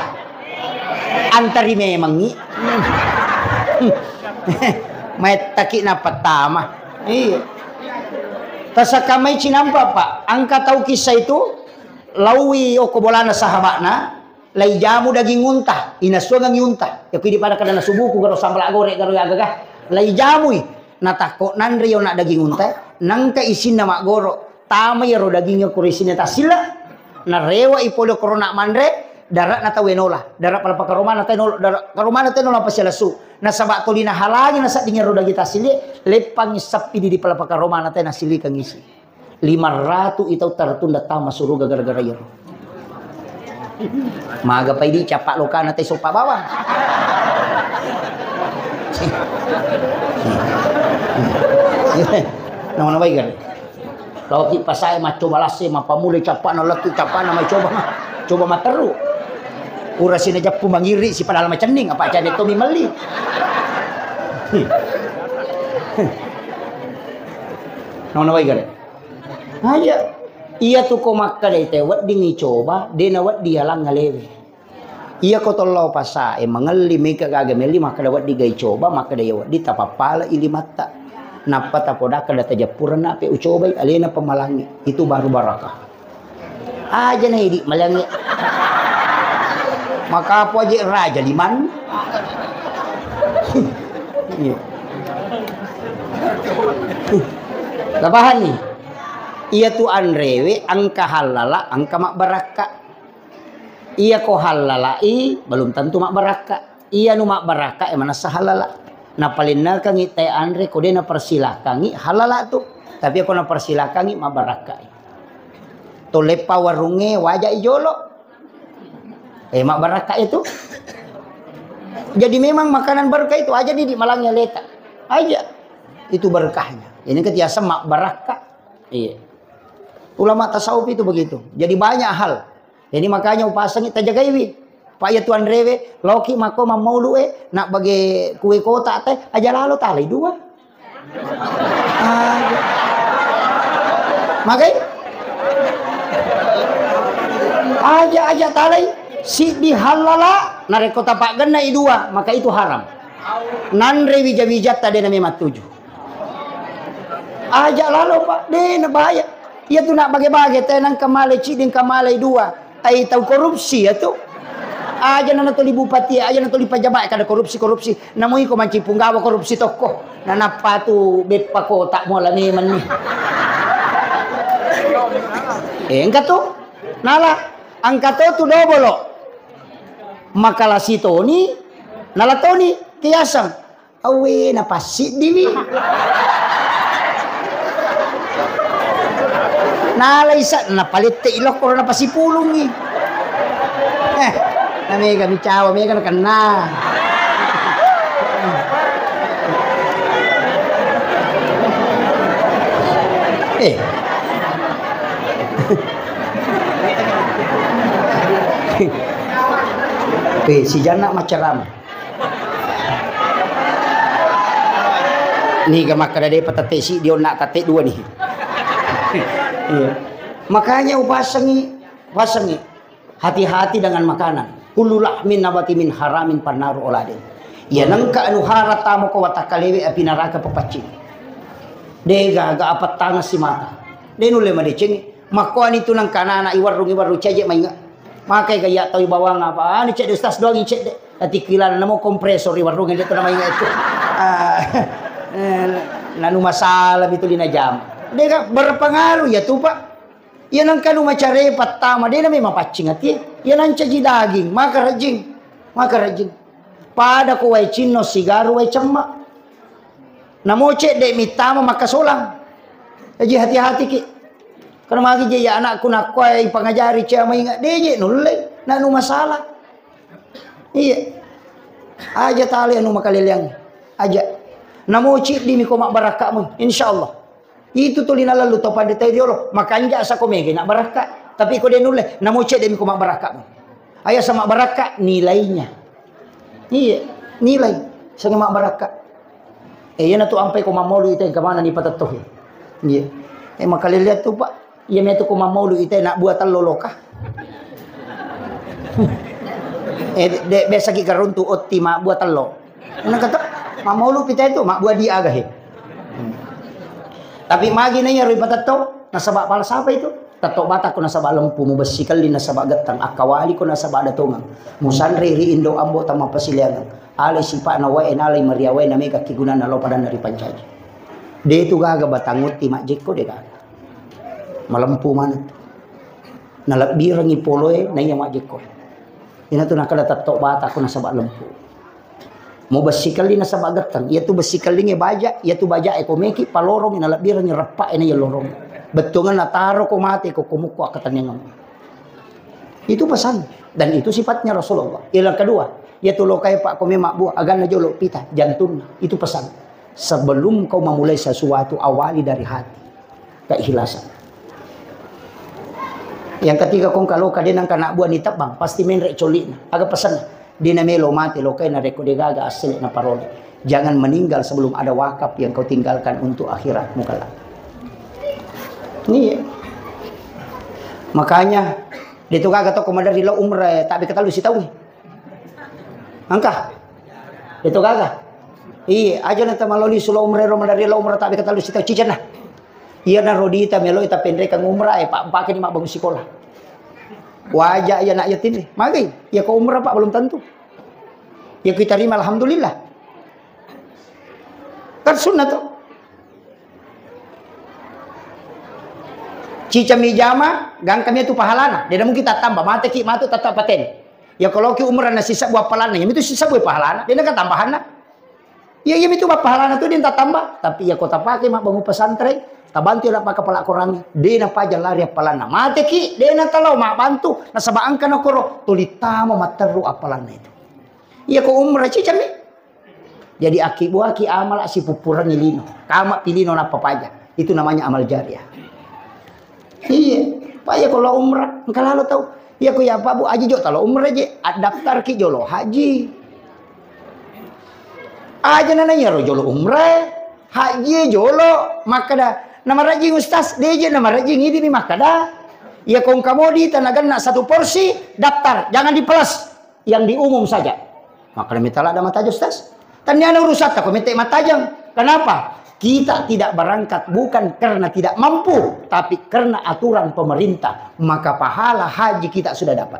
Antari memangi. Maettaki napattama. Iya. Tasakamai cinampa, Pak. Angka tau kisah itu, laui okko bolana sahaba'na, Laijamu daging unta, inassuangengngi unta. Yakku idi pada kada nasubuku garo sambala gore garo agaga. Laijamui. Natakko nanre yona daging unta, nangka isinna maggoro. Tamai ro daging kuro isinna tassilla. Narewa i pole korona manre, dara na tau enola. Dara pala pakaromana tau enola, dara karomana tau enola pasialassu. Nasaba toli nahalangi nasadding ro daging tassili, leppangi sappi di pala pakaromana tau nasillikang isi. Lima ratu i tau taratunda tama suruga gara-gara iyaro. Maga pai di capa lokana te sopa bawang. Nama-nama ikan. Lao ki pasae maccoba lasse, mapamule capana lettu capana mai coba ma-, coba materu. Pura sina jappu mangiri si padahal macenning apa cade to mi melli. Nama-nama ikan. Aja. Iya tu ko makkeda ite wedding icoba, de na wedding yalang alewe. Iya ko tollo pasa e mangelli meka gaga melli makkeda wedding ga icoba, makkeda iya wedding tapappala i limatta. Nappa tapoda kada tajappurenna pe ucobai alena pemalangi. Itu baru barakah. Aja na idi malangi. Maka apa aja raja liman. Iya. Tapahanni? Iya tu anrewe engka hallala, engka mabbarakka. Iya ko hallalai belum tentu mabbarakka. Iya nu mabbarakka e manessa hallala. Napalennekangi te anre ko de napersilakangi hallala tu. Tapi ko napersilakangi mabbarakka. Toleppa warungnge waja i jolo. Eh, mabbarakka itu. Jadi memang makanan berkah itu aja di malangi aleta. Aja. Itu berkahnya. Ini ketiasa mabbarakka. Iya. Ulama tasawuf itu begitu. Jadi banyak hal. Jadi makanya upasangi tajagaiwi. Pak ya tuan rewe, loki mako mammaulu e, nak bage kue kota te, aja lalo talai dua. Aja. Magai? Aja, aja talai. Siddi halala, narekko tapaggenna i dua, maka itu haram. Nanre wija-wijatta de na memang tuju. Aja lalo, Pak. De na bahaya. Iya tu nak bage-bage, te nang kamalai ciddi, kamalai dua. Ai tau korupsi ya tu. Aja na natoli bupati, aja natoli pejabat kada korupsi-korupsi. Namui ko manci punggawa korupsi tokko. Nanappa tu beppa kota muala memang ni. Eh, engka tu. Nala, engka to tu dobolo. Makalasi toni, nala toni, kiasang. Awwe, napassiddiwi. Nalai sa, napalette i lokko, napasipulungi. Eh, na mega micawa, mega nakenna. Eh. Eh, si Janna macerama. Niga makkeda depa tette siddi, onna tette dua ni. Iya. Makanya upasengi, upasengi. Hati-hati dengan makanan. Kullu lahmin nabati min haramin fannaru oladin. Iya nengka anu hara tamo ko watakkalewe api naraka papaccing. Dega ga apettanga simata. De nulle madecengi. Makkuani tu nengka anak-anak iwarrung, iwarrung ceje mainga. Makai gaya tau bawang apa? Anu cedde ustaz doang cedde. Tatikkilana namo kompresor iwarrung de tu namainga itu. Ah, eh, nanu masalah itu lina jam. Dega berpengaruh ya tu, Pak. Iya nengka nu macare pattama, de nami mapaccing ati. Iya nancaji daging, maka rajing. Maka rajing. Pada ko wae cinno sigaru wae cemma. Namo cedde mittama makkasolang. Jaji hati-hati ki. Karena magi je ya anakku nakko ai pangajari cea mainga, de je nulle, nanu masalah. Iya. Aja tali anu makaleleang. Aja. Namo ciddi mi ko mabbarakkamu, insyaallah. Itu tuli nalallu tau panrita riolo, makanja sako mega na barakka. Tapi ko de nulle, namo cedde mi ko mabbarakka. Aya sama barakka nilainya. Iya, nilai sama barakka. Eh, iya natu ampai ko mamolu ita yang kemana ni patettohi. Iya. Eh, makalele tu, Pak. Iya metu ko mamolu ita nak buah tello loka. Eh, de, biasa ki karuntu otti ma buah tello. Nang kata, mamolu pita itu, mak buah dia aga he. Hmm. Tapi magi na iya rui patetto, nasaba pala sapa itu? Tattobatako nasaba lempu, mubessikelli nasaba gettang, akkawaliko nasaba ada tongeng. Musanre ri indo ambo tama pasiliangeng. Alai sipa'na wae, nalai maria wae, namega kigunanna lao padanna ripancaji. De tu gaga batang utti majjekko, de gaga. Malempu maneng. Nalebbirengngi poloe naiya majjekko. Inatu nakkeda tattobatako nasaba lempu. Mubessikelli nasaba gettang. Iyatu bessikellingnge baja, iyatu bajae ko meki palorongngi, nalebbirengngi reppa'e naiya lorong. Bettuangenna taroko mate ko komukko akkatenniangeng. Itu pesan. Dan itu sifatnya Rasulullah. Yang kedua, iyatu lokae, Pak, ko memang buah aganna jolo pita jantunna. Itu pesan. Sebelum kau memulai sesuatu, awali dari hati. Keikhlasan. Yang ketiga, kong kalau kade nang kana buah ni tebang, pasti menre coli'na. Aga pesan? De namelo mate lokae narekko de gaga assele naparole. Jangan meninggal sebelum ada wakaf yang kau tinggalkan untuk akhiratmu kelak. Iya. Makanya, de tu gaga toko maderri lao umrah, eh, tabe ketellu sitaung. Engka? Itu gaga? Iya, aja na tamaloli sula umrah ro, madari lo umrah tabe ketellu sita cicenna. Iya na rodita meloi tapenrekang umrah, eh, pak, pakai ni mabbangun sekolah. Waja iya nak yatim ni. Magi, iya ko umrah, Pak, belum tentu. Ya kita terima, alhamdulillah. Kan sunnah tuh. Cicami jama, gangkami itu pahalana. Dia mungkin tak tambah, mate ki matu tetap paten. Ya, kalau ki umrah na sisebbu appalanna, ya, itu sisebbu pahalana, de nengka tambahanna. Iya, iya, itu pahalana tu de nengka tambah, tapi ya, ko tapake mabbangun pesantren, tabantu ya, nak pakapala Quran, de na paja lari appalanna. Mate ki, de na talo mabbantu, nasaba engka na koro, tuli tama matteru appalanna itu. Iya, ko umrah cicami. Jadi, akkibuaki amala sipuppurengngi lino. Kama pilino nappa paja. Itu namanya amal jariah. Iya, Pak, ya kalau umrah, engka lalo tau. Iya, ku ya Pak, Bu, aja jo talo umrah je. Daftar ki jolo haji. Aja nana iya ro jolo umrah, haji jolo, makkada, nama rajing Ustaz, deje nama rajing ini mi makkada. Iya, kong kamodi tanaganna satu porsi, daftar, jangan dipelas. Yang diumum saja. Maka demi talada mataja, Ustaz. Taniana urusan tak komite matajang. Kenapa? Kita tidak berangkat bukan karena tidak mampu, tapi karena aturan pemerintah. Maka pahala haji kita sudah dapat.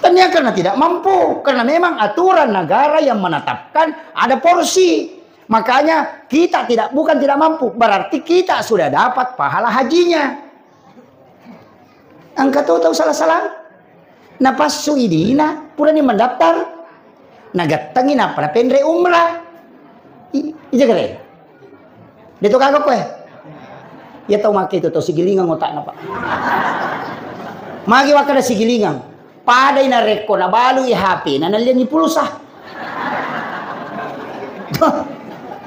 Tania karena tidak mampu, karena memang aturan negara yang menetapkan ada porsi. Makanya kita tidak, bukan tidak mampu, berarti kita sudah dapat pahala hajinya. Engka to tau sala-sala. Napassu idina, purani mendaftar. Nagattengi nappa napenre umrah. I-, ija kere. De to kagak koe. Ya tau make itu tau sigilingang otakna, Pak. Magi wakkada sigilingang. Padai narekko nabalui H P na nalliangi pulsa.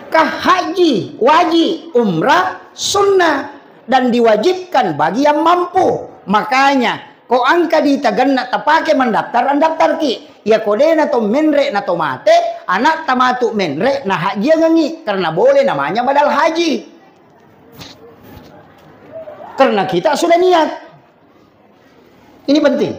Kah haji, waji, umrah, sunnah. Dan diwajibkan bagi yang mampu. Makanya, ko engka di tagenna tapake mendaftar, andaftarki. Iya ko dena to menre na to mate, anak tamatu menre na hajiangengi karena boleh namanya badal haji. Karena kita sudah niat. Ini penting.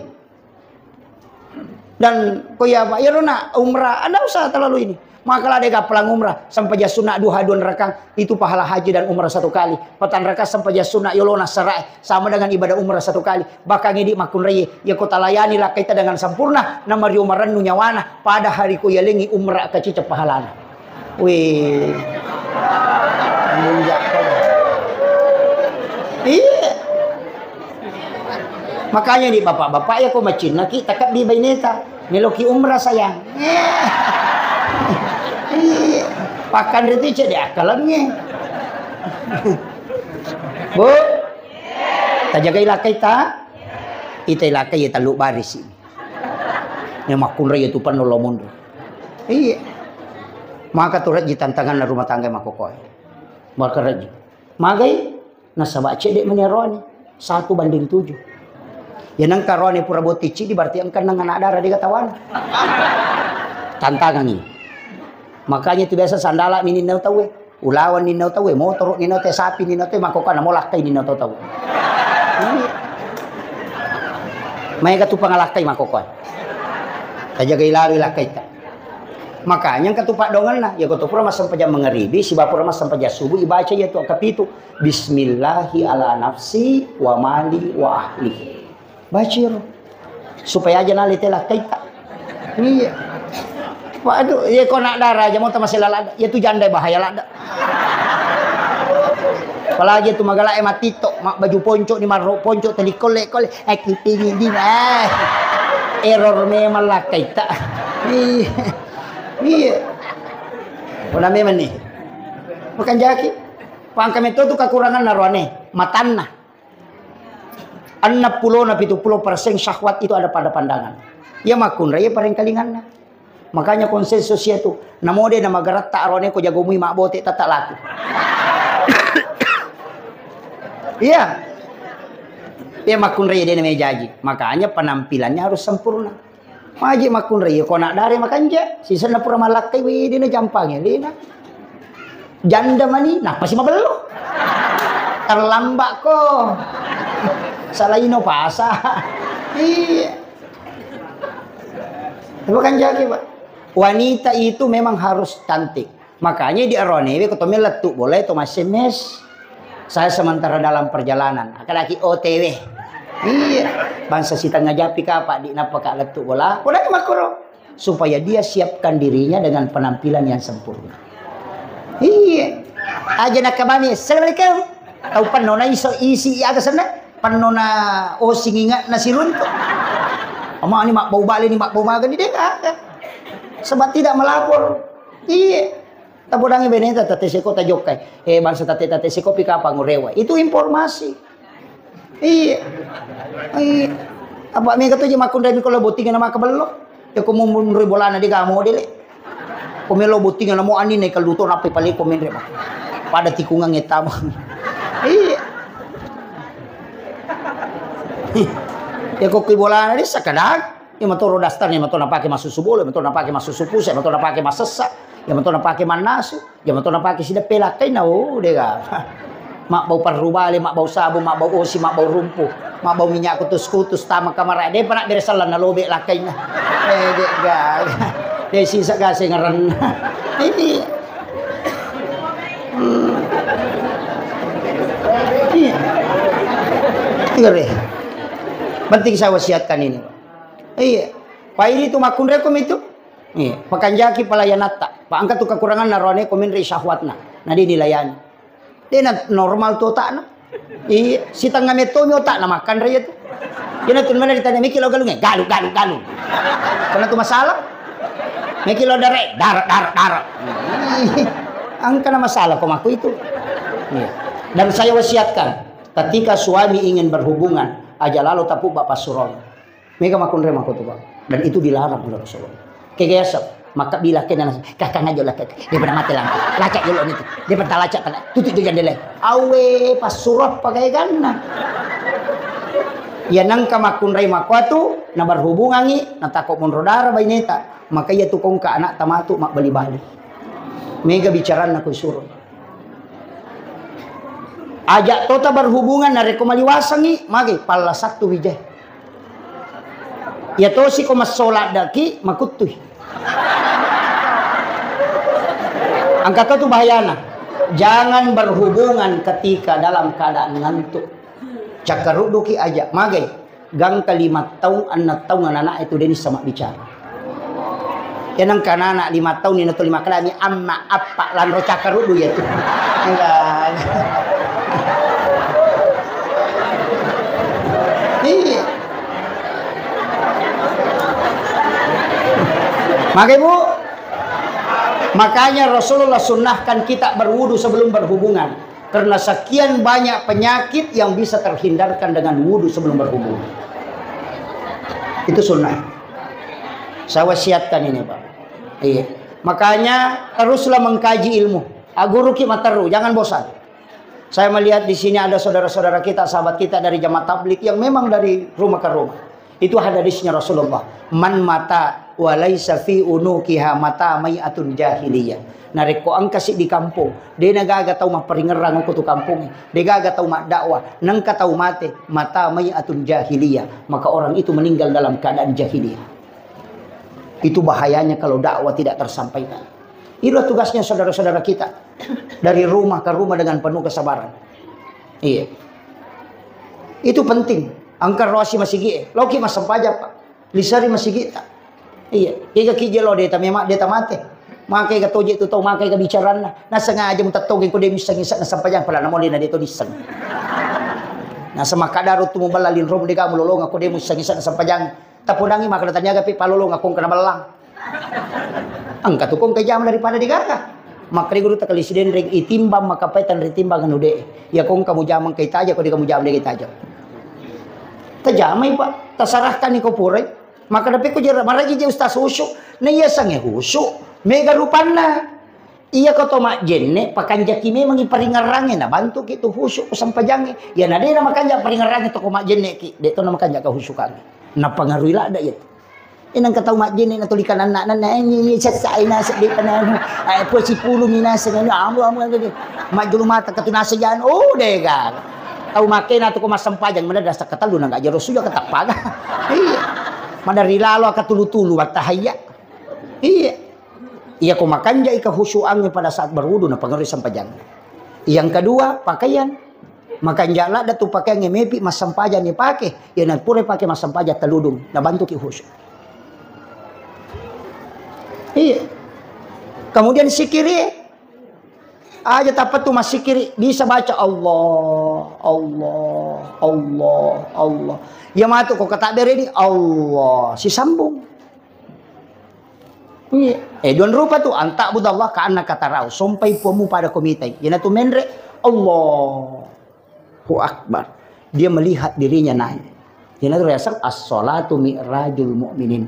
Dan ko iya, Pak, iyaro na umrah, ndak usah terlalu ini. Maka la dega pelang umrah, sempajang sunat duha dua rakang, itu pahala haji dan umrah satu kali. Petang rakang sempajang sunat yolona sarae, sama dengan ibadah umrah satu kali. Bahkan idi makkunrai, ya ko talayani lakkaita dengan sempurna, na mario marennu nyawana, pada hari ko yalengi umrah kacica pahalana. Wih. Munjak kau. Iya. Makanya ni bapak-bapak ya ko macinnaki takabbi baineta. Meloki umrah sayang. Iya. Pakan reti cek di akkalengnge. Bu, tajagai lakkaita. Ita ilakai ya tellu barisi. Iya makkunrai ya tu penno lo mundur. Iya. Maka tu rejji tantangan rumah tangga makokoe. Maka rejji. Magai nasaba cedde meni roani. Satu banding tujuh. Ya nengka roani pura botting cidi berarti engka nang anak dara dega tawana. Tantangan ini. Makanya itu biasa sandala mini nau tawe. Ulaweng ninna tauwe, motoro ninna tauwe, sapi ninna tauwe, makkokana mo lakkai ninna tau tau. Maega tu pangalakkai makkokkoe. Tajagai lalo lakkaita. Makanya engka tu paddoangenna, ya ko to pura massempajang mangaribi, sibawa pura massempajang subuh, ibaca iya tu kapitu, "Bismillahi ala nafsi wa mali wa ahli." Baca iyaro. Supaya aja nalete lakkaita. Iya. Waduh, iya ko nak dara aja mau tamasela ladda. Iya tu janda bahaya ladda. Apalagi tu magala e matito, mak baju ponco ni marro ponco telikole kole. Eh, kipingi di, eh. Error memang lakkaita. Iya. Iya. Pona memang nih. Bukan jaki. Pangka metto tu kekurangan naroane, matanna. Enneng pulona pitu pulo persen syahwat itu ada pada pandangan. Iya makkunrai parengkalinganna. Makanya konsensus iya tu. Namo de na magaratta arone ko jagomui mabbote tata laku. Iya. Iya makkunrai de na mejaji. Makanya penampilannya harus sempurna. Maji makkunrai ko anak dare makanja. Sisenna pura malakkai, wih, dina jampange, dina. Janda mani, nappa si mabello. Terlambat ko. Salaino pasa. Iya. Bukan jaki, Pak. Wanita itu memang harus cantik. Makanya di aronewe ko to lettu bola to S M S. Saya sementara dalam perjalanan. Akadaki O T W. Iya. Bangsa sitengah japi kapa di napa ka lettu bola. Udah makkoro. Supaya dia siapkan dirinya dengan penampilan yang sempurna. Iya. Aja nakabani, "Assalamualaikum." Tau pennona iso isi aga senna? Pennona osing inga nasiruntu. Ama ni mabbau bale ni mabbau maga ni dega. Sebab tidak melapor. Iya. Tapodangi beneta tate seko tajokkai. Eh, bangsa tate, tate seko pi kapang urewa. Itu informasi. Iya. Iya. Apa mega tu je makkunrai ko lo botting na maka bello. Ya ko mumunri bolana de ga modele. Ko melo botting na mo ani ne kaluto nape pale ko menre. Pada tikungan etama. Iya. Ya ko ki bolana de sakadang. Iya matoro daster ni, matoro napake massusu bola, matoro napake massusu puse, matoro napake massessa, iya matoro napake mannasu, iya matoro napake sideppe lakkainna, oh, dega. Mabbau parru bale, mabbau sabung, mabbau osi, mabbau rumpu, mabbau minyak kutus-kutus, tama kamara, depa nak bere sellanna lobe lakkainna. Eh, dega. De sisa gase ngarenna. Ini. Hmm. Iya. Iya, deh. Penting saya wasiatkan ini. Iya. Paidi tu makkunrai ko mitu. Iya. Pakanjaki pelayanatta. Pa engka tu kekurangan naroane ko menre syahwatna. Na de nilayani. De na normal tu otakna. Iya. Sitengah metto mi otakna makkanrai tu. Iya na tu mana ditanya miki lo galunge. Galu, galu, galu. Karena tu masalah. Miki lo dare, dare, dare, dare. Iya. Engka na masalah ko makku itu. Iya. Dan saya wasiatkan, ketika suami ingin berhubungan, aja lalo tapubba passurong. Mega makkunrai makkutu, Pak. Dan itu dilarang oleh Rasulullah. Kegayasa, maka bila kena nasi, kakang aja lah, kakang. Dia pernah mati langka. Lacak dulu itu. Dia pernah lacak, pernah tutup juga dia. Awe, passurah pakai ganna. Ya nangka makkunrai makkuatu, na berhubungangi, na takut monro dara baineta. Maka iya tu kongka anak tamatu mak bali-bali. Mega bicaranna ku surung. Ajak tota berhubungan narekko maliwasangngi, magi palla sattu wijai. Iya tosi ko massola daki makuttui. Angka to tu bahayana. Jangan berhubungan ketika dalam keadaan ngantuk. Cakkarudduki aja, magai. Gangka lima taung, enneng taung anak-anak itu deni sama bicara. Ya nengka anak lima taung ni nato lima kalami amma appa lanro cakkaruddu ya tu. Enggak. Iya. Maka Ibu, makanya Rasulullah sunnahkan kita berwudu sebelum berhubungan. Karena sekian banyak penyakit yang bisa terhindarkan dengan wudu sebelum berhubung. Itu sunnah. Saya wasiatkan ini, Pak. Iya. Makanya teruslah mengkaji ilmu. Aguruki materu, jangan bosan. Saya melihat di sini ada saudara-saudara kita, sahabat kita dari jamaah tablik yang memang dari rumah ke rumah. Itu hadisnya Rasulullah. "Man mata wa laisa fi unukiha mata mai'atun jahiliyah." Narekko engka siddi kampong, de nagaga tau mapparingerrang okko tu kampongnge, de gaga tau maddakwah, nengka tau mate, mata mai'atun jahiliyah, maka orang itu meninggal dalam keadaan jahiliyah. Itu bahayanya kalau dakwah tidak tersampaikan. Itulah tugasnya saudara-saudara kita. Dari rumah ke rumah dengan penuh kesabaran. Iya. Itu penting. Engka roasi masigi, eh. Loki massempajang, Pak. Lisari masigi ta. Iya. Kega kije lo deta memang deta mate. Makai ka toje tu tau makai ka bicaranna. Nah sengaja mutattoge ko de misseng isa na sempajang pala namole na de to disseng. Nah semakadaro tu muballa linrom de kamu lolong ko de misseng isa na sempajang. Taponangi makkeda taniaga pi palolong kong kena bellang. Engka tu kong kejam daripada digaga. Makkeda guru takali sidenreng itimbang makapai tanri timbang anu de. Ya kong kamu jamang kai taja ko de kamu jamang de kai taja. Tajamai, Pak. Tasarahkan ni ko purai. Makkeda pe ko jera maraji je ustaz khusyuk. Na iya sange khusyuk. Mega rupanna. Iya ko to majjenne, pakanjaki memang i paringerrange, na bantu ki tu khusyuk ko sempajangnge. Iya na de na makanja paringerrange to ko majjenne ki, de to na makanja kehusyukangnge. Napangarui ladda iya tu. Inang ka tau majjenne na tuli kananna nanna, eh, ni, ni, sessa, ina, sedde, pananu, eh, pua sipulu, mina, senganu, amu, amu, amu, amu. Majjulu mata, katu nasa jano, oh, dega. Tau make na tu ko massempajang, mana dasa katellu, na nggak jero suja, katappaga. Iya. Mana rilalo, katulu-tulu, wattahaya. Iya. Iya ko makanjai kehusyuangnge pada saat berwudu, na pengaruh sempajang. Yang kedua, pakaian. Makanja ladda tu pakaiangnge mepi massempajang ni pake. Iya na pura pake massempajang teludung, na bantu ki khusyuk. Iya. Kemudian sikiri, aja tappa tu massikiri, bisa baca Allah, Allah, Allah, Allah. Iya matu ko katabbere ni Allah, sisambung. Iya. Eh, duan rupa tu, antak budallah ka annaka tarahu, sompai puammu pada ko mitai. Iya na tu menre, Allah. Allahu Akbar. Dia melihat dirinya naik. Iyanatu riaseng as-salatu mi'rajul mu'minin.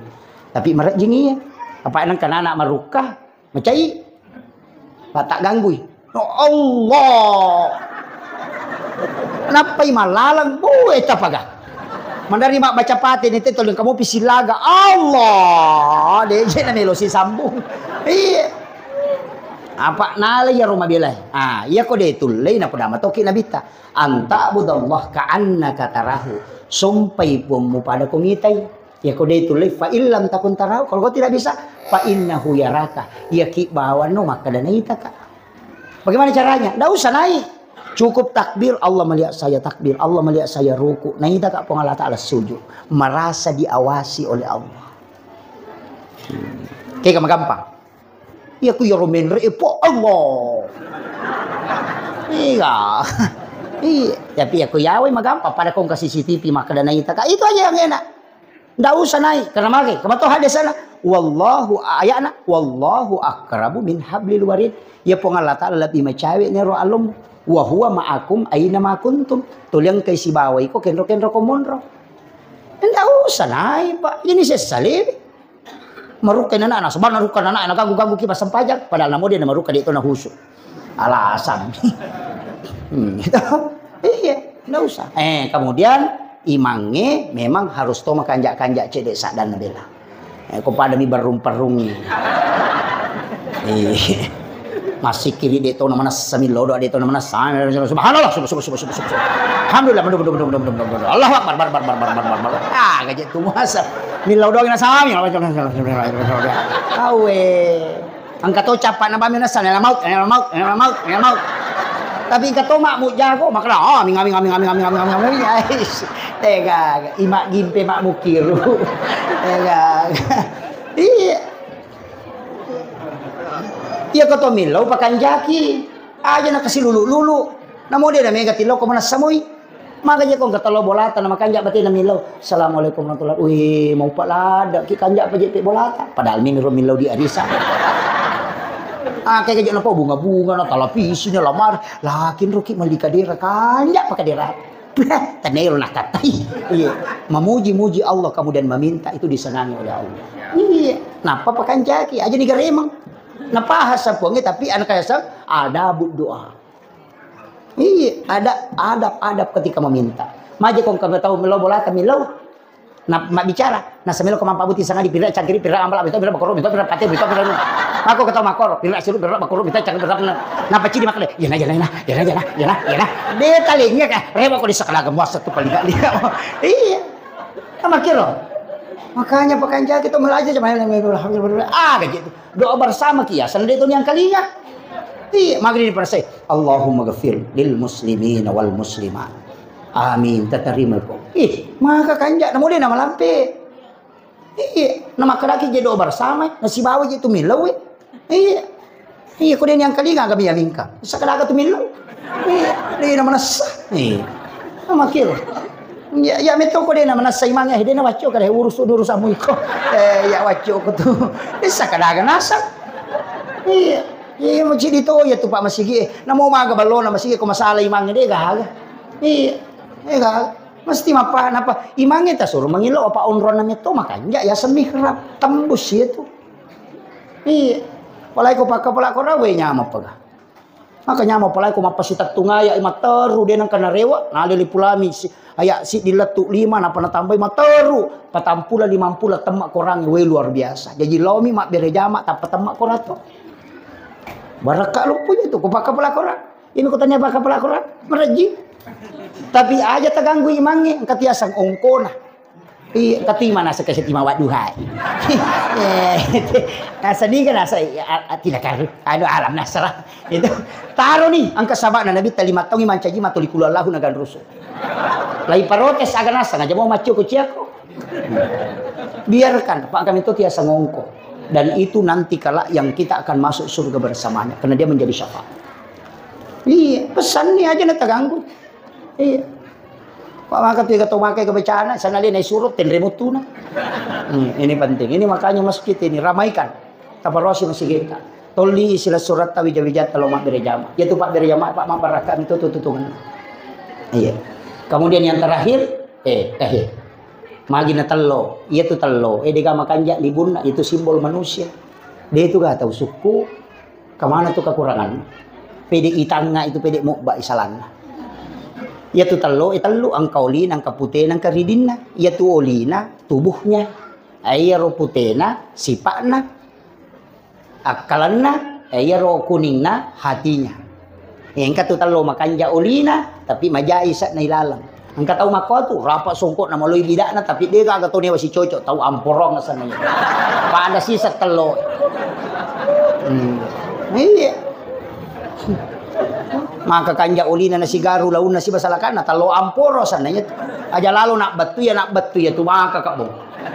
Tapi marejjing iya. Apa nang kanana marukka, macai. Pak tak ganggui. Oh, Allah. Nappai malaleng, bu, eta paga. Mandari mak baca pate ni te tolong kamu pisilaga. Allah, deje na melo si sambung. Iya. Apa nala ya Roma bela. Ah, iya ko de tullei na poda matoki nabitta. Anta'budallaha ka'annaka tarahu. Sompai puammu pada ko mitai. Ya ko de tullei, fa illam takun tarahu. Kalau kau tidak bisa, fa innahu yaraka. Ya ki bawanno makkeda naitaka. Bagaimana caranya? Ndak usah naik. Cukup takbir, Allah melihat saya takbir, Allah melihat saya ruku. Naitaka Puang Allah Ta'ala sujud. Merasa diawasi oleh Allah. Kayak gampang. Iya ku iyaro menre, eh, po Allah. Iya. Iya, tapi iya ku yawai magampang pada kong ke C C T V makkeda naitaka. Itu aja yang enak. Ndak usah naik karena mage. Kemato hadis sana. Wallahu ayana wallahu akrabu min hablil warid. Ya Puang Allah Ta'ala lebih macawe nero alom. Wa huwa ma'akum aina ma kuntum. Toliang kai sibawa iko kenro-kenro ko monro. Ndak usah naik, Pak. Ini sesalewi. Marukka nana, nasaba narukka nana, naganggu-ganggu ki massempajang, padahal namo de namarukka de to nahusu. Alasan. Hmm, gitu. Iya, ndak usah. Eh, kemudian imangnge memang harus to makanja-kanja cedde saddanna bela. Eh, ko pada mi berrung-perrung. Iya. Massikiri de to na manessa, millau doa de to na manessa. Subhanallah, subhanallah, subhanallah, subhanallah, subhanallah. Alhamdulillah, madu, madu, madu, madu, madu, madu, madu. Allahu Akbar, bar, bar, bar, bar, bar, bar, bar. Ah, gaje tu muasa. Millau doang na sami. Awe. Engka to capa na bami nasa, nela maut, nela maut, nela maut, nela maut. Tapi engka to makmu jago, makna, oh, aming, aming, aming. Ais. Tega, imak gimpe makmu kiru. Tega. Iya. Iya ko to millau pakanjaki. Aja na kasi lulu-lulu. Namo de na mega tillau ko manessa moi. Maka je ko engka telo bolata na makanja bate na millau. Assalamualaikum warahmatullahi. Wih, mau pak lada ki kanja pa je pe bolata. Padahal mimi ro millau di arisa. Ah, kayak gajak napa bunga-bunga na televisi na lamar. Lakin ro ki mali kadera kanja pa kadera. Tanero nakatai. Iya. Memuji-muji Allah kemudian meminta itu disenangi oleh Allah. Iya. Napa pakanjaki? Aja ni garemang. Napa hasa puangnya tapi anak kaya sang ada doa. Iya, ada adab-adab ketika meminta. Maje kong kami tahu milau bolata milau. Na, mabbicara, na samelo ko mampabuti sangadi pira cangkiri pira ambala minta pira bakoro minta pira pate minta pira. Mako ketawa makor, pira siru pira bakoro minta cangkiri pira. Na pacidi makale, yana yana yana yana yana yana. De talinga ka, rewa ko di sakalaga muasa tu paling gak dia. Iya. Sama kiro. Makanya pakanjaki to melaja cuma, ah, gaji itu. Doa bersama kia, sendiri to niang kalinga. Iya, magari diperasai. Allahumma ghafir lil muslimina wal muslimat. Amin. Tatarima ko. Ih, maka kanja, namo de na malampe. Iya, na makkedaki je doa bersama, na sibawa je tu millau. Iya. Iya, ko de niang kalinga aga biya mingka. Sakadaga tu millau. Iya, de na manessa. Iya. Mamakil. Ya, ya metto ko de na manessa imang, eh, de na wacco kada urus urusanmu iko. Eh, ya wacco ko tu. Sakadaga nasang. Iya. Iya, masjid itu ya tu Pak masigi. Namo maga balona masigi ko masalah imang de gaga. Iya. Eh gaga. Mesti mappa napa imangnge tasuro mangilo apa onronna metto makanja ya semihrab tembus ya tu. Iya. Apalagi ko pakka pala ko rawe nyama pega. Maka nyama apalagi ko mappasitettung aya materu de nengka narewa nalele pulami si aya siddi lettu lima napa natambai materu patampula limampulo temma korangnge we luar biasa. Jadi laomi mabbere jama tappa temma korato. Barakka loppo je tu ko pakka pala korang. Ini ko tania baka pelakuran, mereji. Tapi aja terganggu imangnge, engka tiasang ongkona. Iya, engka tima nasa ke setima waduhai. Eh, nasa diga nasa, ah, ah, tidak karu, anu alam nasra. Itu. Taro ni, engka sabana Nabi talima taungi mancaji matoli kulu Allahu nagan rusu. Lai protes aga nasa, ngaja mau macu kuciako. Biarkan, Pak, kami itu tiasang ongko. Dan itu nanti kelak yang kita akan masuk surga bersamanya, karena dia menjadi syafaat. Iya, pesanni aja na terganggu. Iya. Pak maka tu tau makai kebacana, sana dia naik surut, tenre mutuna. Hmm, ini penting. Ini makanya masjid ini ramaikan. Taparosi masjid kita. Tolli sila surat tawi jawi jata lo mabbere jama. Ya tu pak bere jama, Pak mabaraka itu tu tutungan. Iya. Kemudian yang terakhir, eh, terakhir. Magi na tello. Iya tu tello. Eh, dega makanja libunna, itu simbol manusia. Dia itu gak tahu suku. Kemana tu kekurangan? Pede itangnga itu pede mubba isalanna. Iya tu tello, eh, tellu, engka olina, engka putena, engka ridinna. Iya tu olina, tubuhnya. Iya ro putena, sipakna. Akkalenna, eh, iya ro kuningna, hatinya. Eh, engka tu tello makanja olina, tapi majai isakna ilaleng. Engka tau makko tu, rapa songkok na maloi bidakna, tapi de gaga to newa sicocok, tau amporong asenna. Pada sisa tello. Hmm. Iya. Maka kanja olina na sigaru launna siba salakanna, tello amporo asenna. Aja lalo nak bettu ya, nak bettu ya tu maka kabong.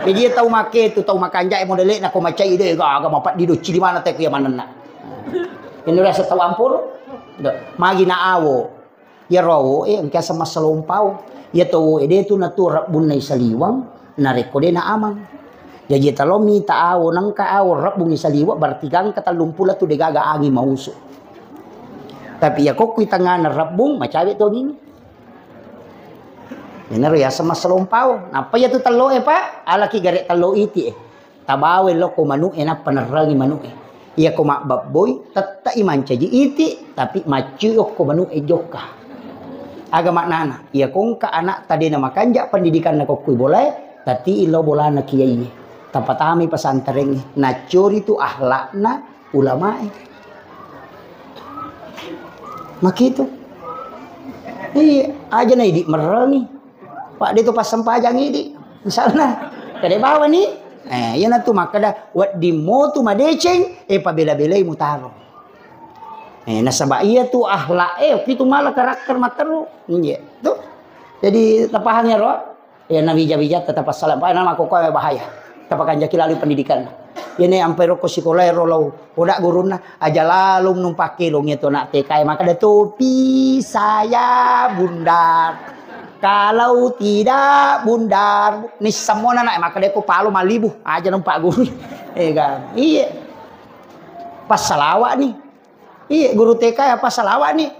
Jadi tau make tu tau makanja modele na ko macai de gaga mapaddi docci di mana te ku ya manenna. Ini rasa tau amporo. Magi na awo. Iyaro awoe engka aseng massalompao. Iya to awoe de tu natu rebbunna isaliweng narekko de naamang. Jaji talo mita awo, nengka awo rebbung isaliweng, berarti gangka tellumpulo tu degaga anging mausu. Tapi iya kokku itengana rebbung, macawe to anging. Iyanaro yaseng massalompao. Nappa iya tu telloe, Pak, alaki gare tello iti e. Tabawa lokko manu'e nappa nerrangi manu'e. Iyako mabbabboi, tette'i mancaji iti, tapi maccui okko manu'e jokka. Aga maknana? Iyako engka anakta de namakanja pendidikanna kokkui bolae, tati'i lao bolana kiaiye. Tapatamai pesantrengnge, naccori tu akhlakna ulamae. Makitu. Iya, aja na idi merrangi. Pak, de tu passempajang idi. Misalna, kede bawani. Eh, iyanatu makkeda, wedding motu madeceng, eh, pabela-belai mutaro. Eh, nasaba iya tu akhlak, eh, pitu mala karakter matteru. Iya, tu. Jadi, tapahang ya, Ro? Ya, nawija-wija tetap assalam. Pak, nama kok bahaya. Tapakanjaki lalu pendidikan. Ini ampai rokko sikola ro lau. Oda gurunna, aja lalung numpake long itu anak T K, maka ada topi saya bundar. Kalau tidak bundar, ni semua anak maka dia ko palo malibu aja numpak guru. Eh kan? Iya. Pas salawat nih. Iya, guru T K ya pas salawat nih.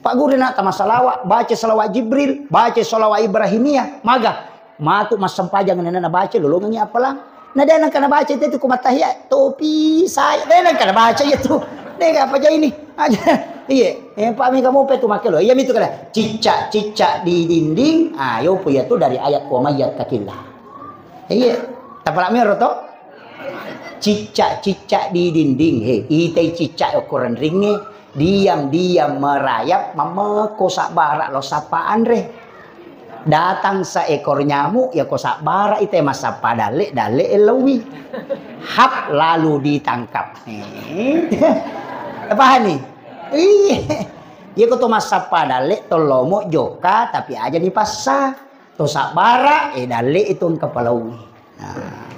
Pak guru na tama salawat, baca salawat Jibril, baca salawat Ibrahimiyah, maga. Matu massempajang nena baca lolongengi apalang. Na de nengka nabaca itu ko matahiyat, topi saya. De nengka nabaca itu. De apa jadi ini? Aja. Iya, eh, Pak mega mope tu make lo. Iya mitu kada. Cicak-cicak di dinding. Ah, yo pu ya tu dari ayat wa may yattaqillah. Iya. Tapalak mero to? Cicak-cicak di dinding. He, itai cicak ukuran ringe. Diam-diam merayap, mameko sabbara lo sappa anre. Datang seekor nyamuk, ya ko sabbara ite massappa dalle, dalle ellowi. Hap, lalu ditangkap. Eh. Pahani? Iya. Iya ko to massappa dalle, to lomo jokka, tapi aja dipassa. To sabbara, eh, dalle itu engka palaui. Nah.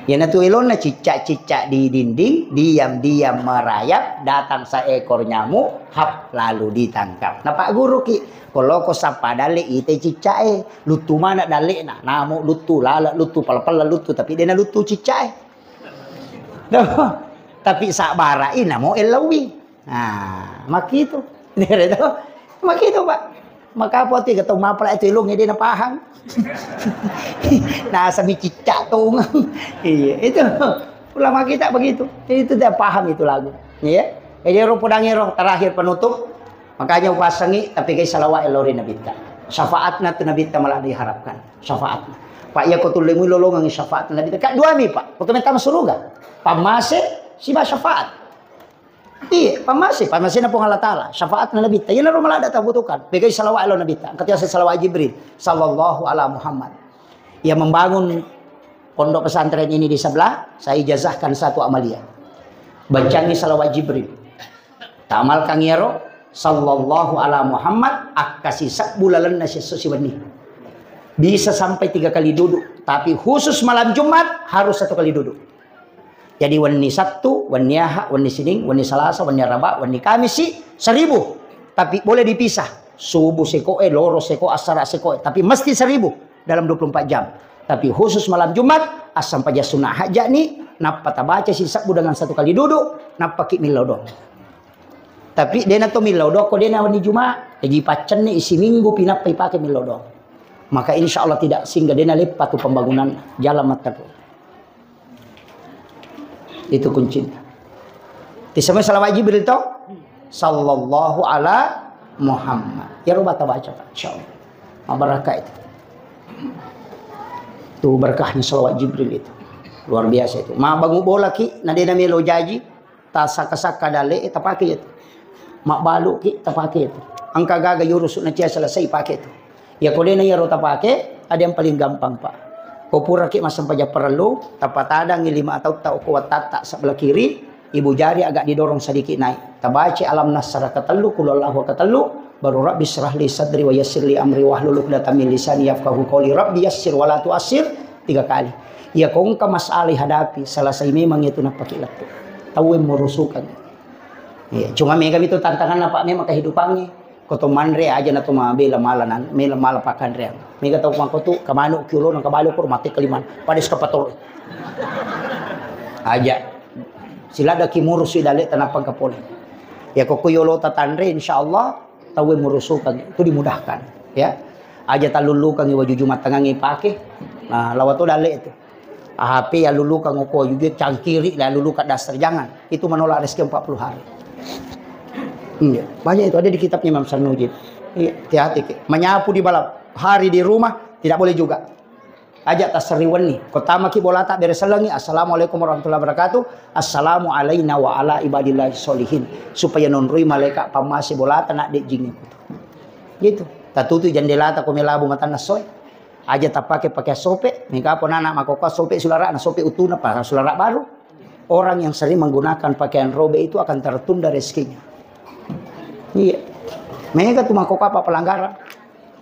Iyanatu elonna cicak-cicak di dinding, diam-diam merayap, datang seekor nyamuk, hap, lalu ditangkap. Napagguruki, ko loko sappa dalle ite cicak e, luttu mana dallena, namo luttu, lala luttu, pala-pala luttu, tapi dena luttu cicak e. Tapi sabbarai namo ellaui. Nah, makitu. Dere to. Makitu, Pak. Maka apa tiga tau mapala itu ilung dia paham. Nah, sami cicak tong. Iya, itu. Ulama kita begitu. Jadi itu dia paham itu lagu. Iya. Jadi ro podang ero terakhir penutup. Makanya upasangi tapi kai salawat elori Nabitta. Syafaatna tu Nabitta malah diharapkan. Syafaatna. Pak, iya ko tullemu lolongang syafaat Nabitta. Kak dua mi, Pak. Ko to metta suruga. Pammase siba syafaat. Iya, pammase, pammasena Puang Allah Taala, syafaatna Nabitta. Iyanaro maladde tabutuhkan. Pegai salawat lao Nabitta. Engka tiasa salawat Jibril, sallallahu ala Muhammad. Yang membangun pondok pesantren ini di sebelah, saya ijazahkan satu amalia. Bacangi salawat Jibril. Tamalkan iyaro, sallallahu ala Muhammad, akkasi sebbu lalenna siesso siwenni. Bisa sampai tiga kali duduk, tapi khusus malam Jumat harus satu kali duduk. Jadi wenni Sattu, wenni Aha, wenni Sining, wenni Salasa, wenni Araba, wenni Kamisi, seribu. Tapi boleh dipisah. Subuh sekoe, loro seko, assara sekoe. Tapi mesti seribu dalam dua puluh empat jam. Tapi khusus malam Jumat, assampajang sunat hajjani, nappa tabaca si sebbu dengan satu kali duduk, nappa ki millau doang. Tapi dena to millau doang, ko dena wenni Jumat. Jadi paccenni isi minggu pinappa ipake millau doang. Maka insya Allah tidak, sehingga dena leppa tu pembangunan jalan mattaku. Itu kuncinya. Tisemai salawat Jibril to? Sallallahu ala Muhammad. Ya roba tabaca, Pak. Insya Allah. Mabarakah itu. Tuh berkahnya salawat Jibril itu. Luar biasa itu. Ma bangu bola ki, na dena melo jaji, tasakka-sakka dale, eh, tapake itu. Mabbalu ki, tapake itu. Angka gaga yurusu na cia selesai pake itu. Ya ko dena iyaro tapake, ada yang paling gampang, Pak. Ko puraki massempajang parellu, tapatadangi lima atau tau ko wattatta sebelah kiri, ibu jari agak didorong sedikit naik. Tabaca alam nasrah ketellu, qul huwallahu ketellu, baru rabbi syrah li sadri wa yassir li amri wahlul uqdatam min lisani yafqahu qawli. Rabbi yassir wa la tu'assir tiga kali. Ya ko engka masalah hadapi, selesai memang itu napaki lettu. Tauwe murusukan. Iya, cuma mega itu tantangan apa memang kehidupannya. Ko to manre aja na to mabela mala nan, mela mala pakanreang. Mega tau mangko tu kamanu kiulo nang kabalu ko mate kaliman. Pada eskapator. Aja. Sila ada kimurus si dale tanapang kapole. Ya ko yolo tatanre insyaallah tau murusukan itu dimudahkan ya. Aja talulukang waju jumat tangangi pake. Nah, lawa to dale itu. H P ya lulukan ngoko juga cangkiri lah lulukan daster jangan. Itu menolak rezeki empat puluh hari. Iya, banyak itu ada di kitabnya Imam Sarnujin. Iya, hati-hati ke. Menyapu di balap hari di rumah tidak boleh juga. Aja taseriwenni. Kotama ki bolata bere selengi. Assalamualaikum warahmatullahi wabarakatuh. Assalamu alaina wa ala ibadillahi solihin. Supaya nonroi malaikat pamase bolata nak dek jing itu. Gitu. Tatutu jendelata ko melabu matanna soe. Aja tapake pakai sope, mega apa nana makoka sope sulara na sope utuna pa sulara baru. Orang yang sering menggunakan pakaian robek itu akan tertunda rezekinya. Iya. Mega tu makoka apa pelanggaran.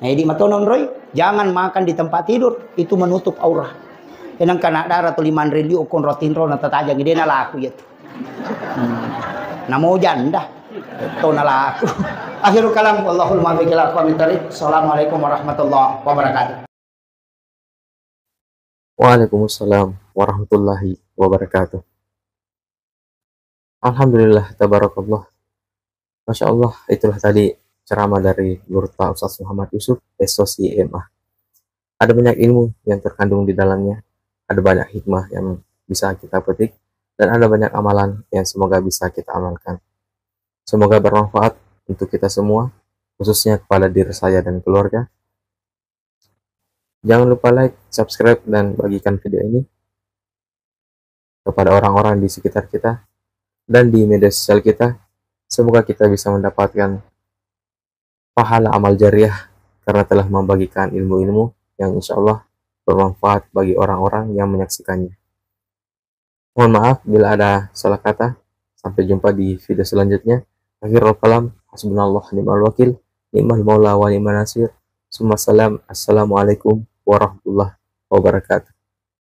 Nah, jadi matonon roi, jangan makan di tempat tidur, itu menutup aurah. Enang kana dara tu liman riliu kon rotin ro na tatajang ide na laku ya tu. Hmm. Namo janda. To na laku. Akhirul kalam, wallahul muwaffiq ila aqwamit thariq. Assalamualaikum warahmatullahi wabarakatuh. Waalaikumsalam warahmatullahi wabarakatuh. Alhamdulillah, tabarakallah. Masya Allah, itulah tadi ceramah dari Guru Ta Ustaz Muhammad Yusuf, S O C M A. Ada banyak ilmu yang terkandung di dalamnya, ada banyak hikmah yang bisa kita petik, dan ada banyak amalan yang semoga bisa kita amalkan. Semoga bermanfaat untuk kita semua, khususnya kepada diri saya dan keluarga. Jangan lupa like, subscribe, dan bagikan video ini kepada orang-orang di sekitar kita dan di media sosial kita. Semoga kita bisa mendapatkan pahala amal jariah karena telah membagikan ilmu-ilmu yang insya Allah bermanfaat bagi orang-orang yang menyaksikannya. Mohon maaf bila ada salah kata. Sampai jumpa di video selanjutnya. Akhirul kalam, hasbunallah ni'mal wakil, ni'mal maula wa ni'mal nasir. Summa salam, assalamualaikum warahmatullahi wabarakatuh.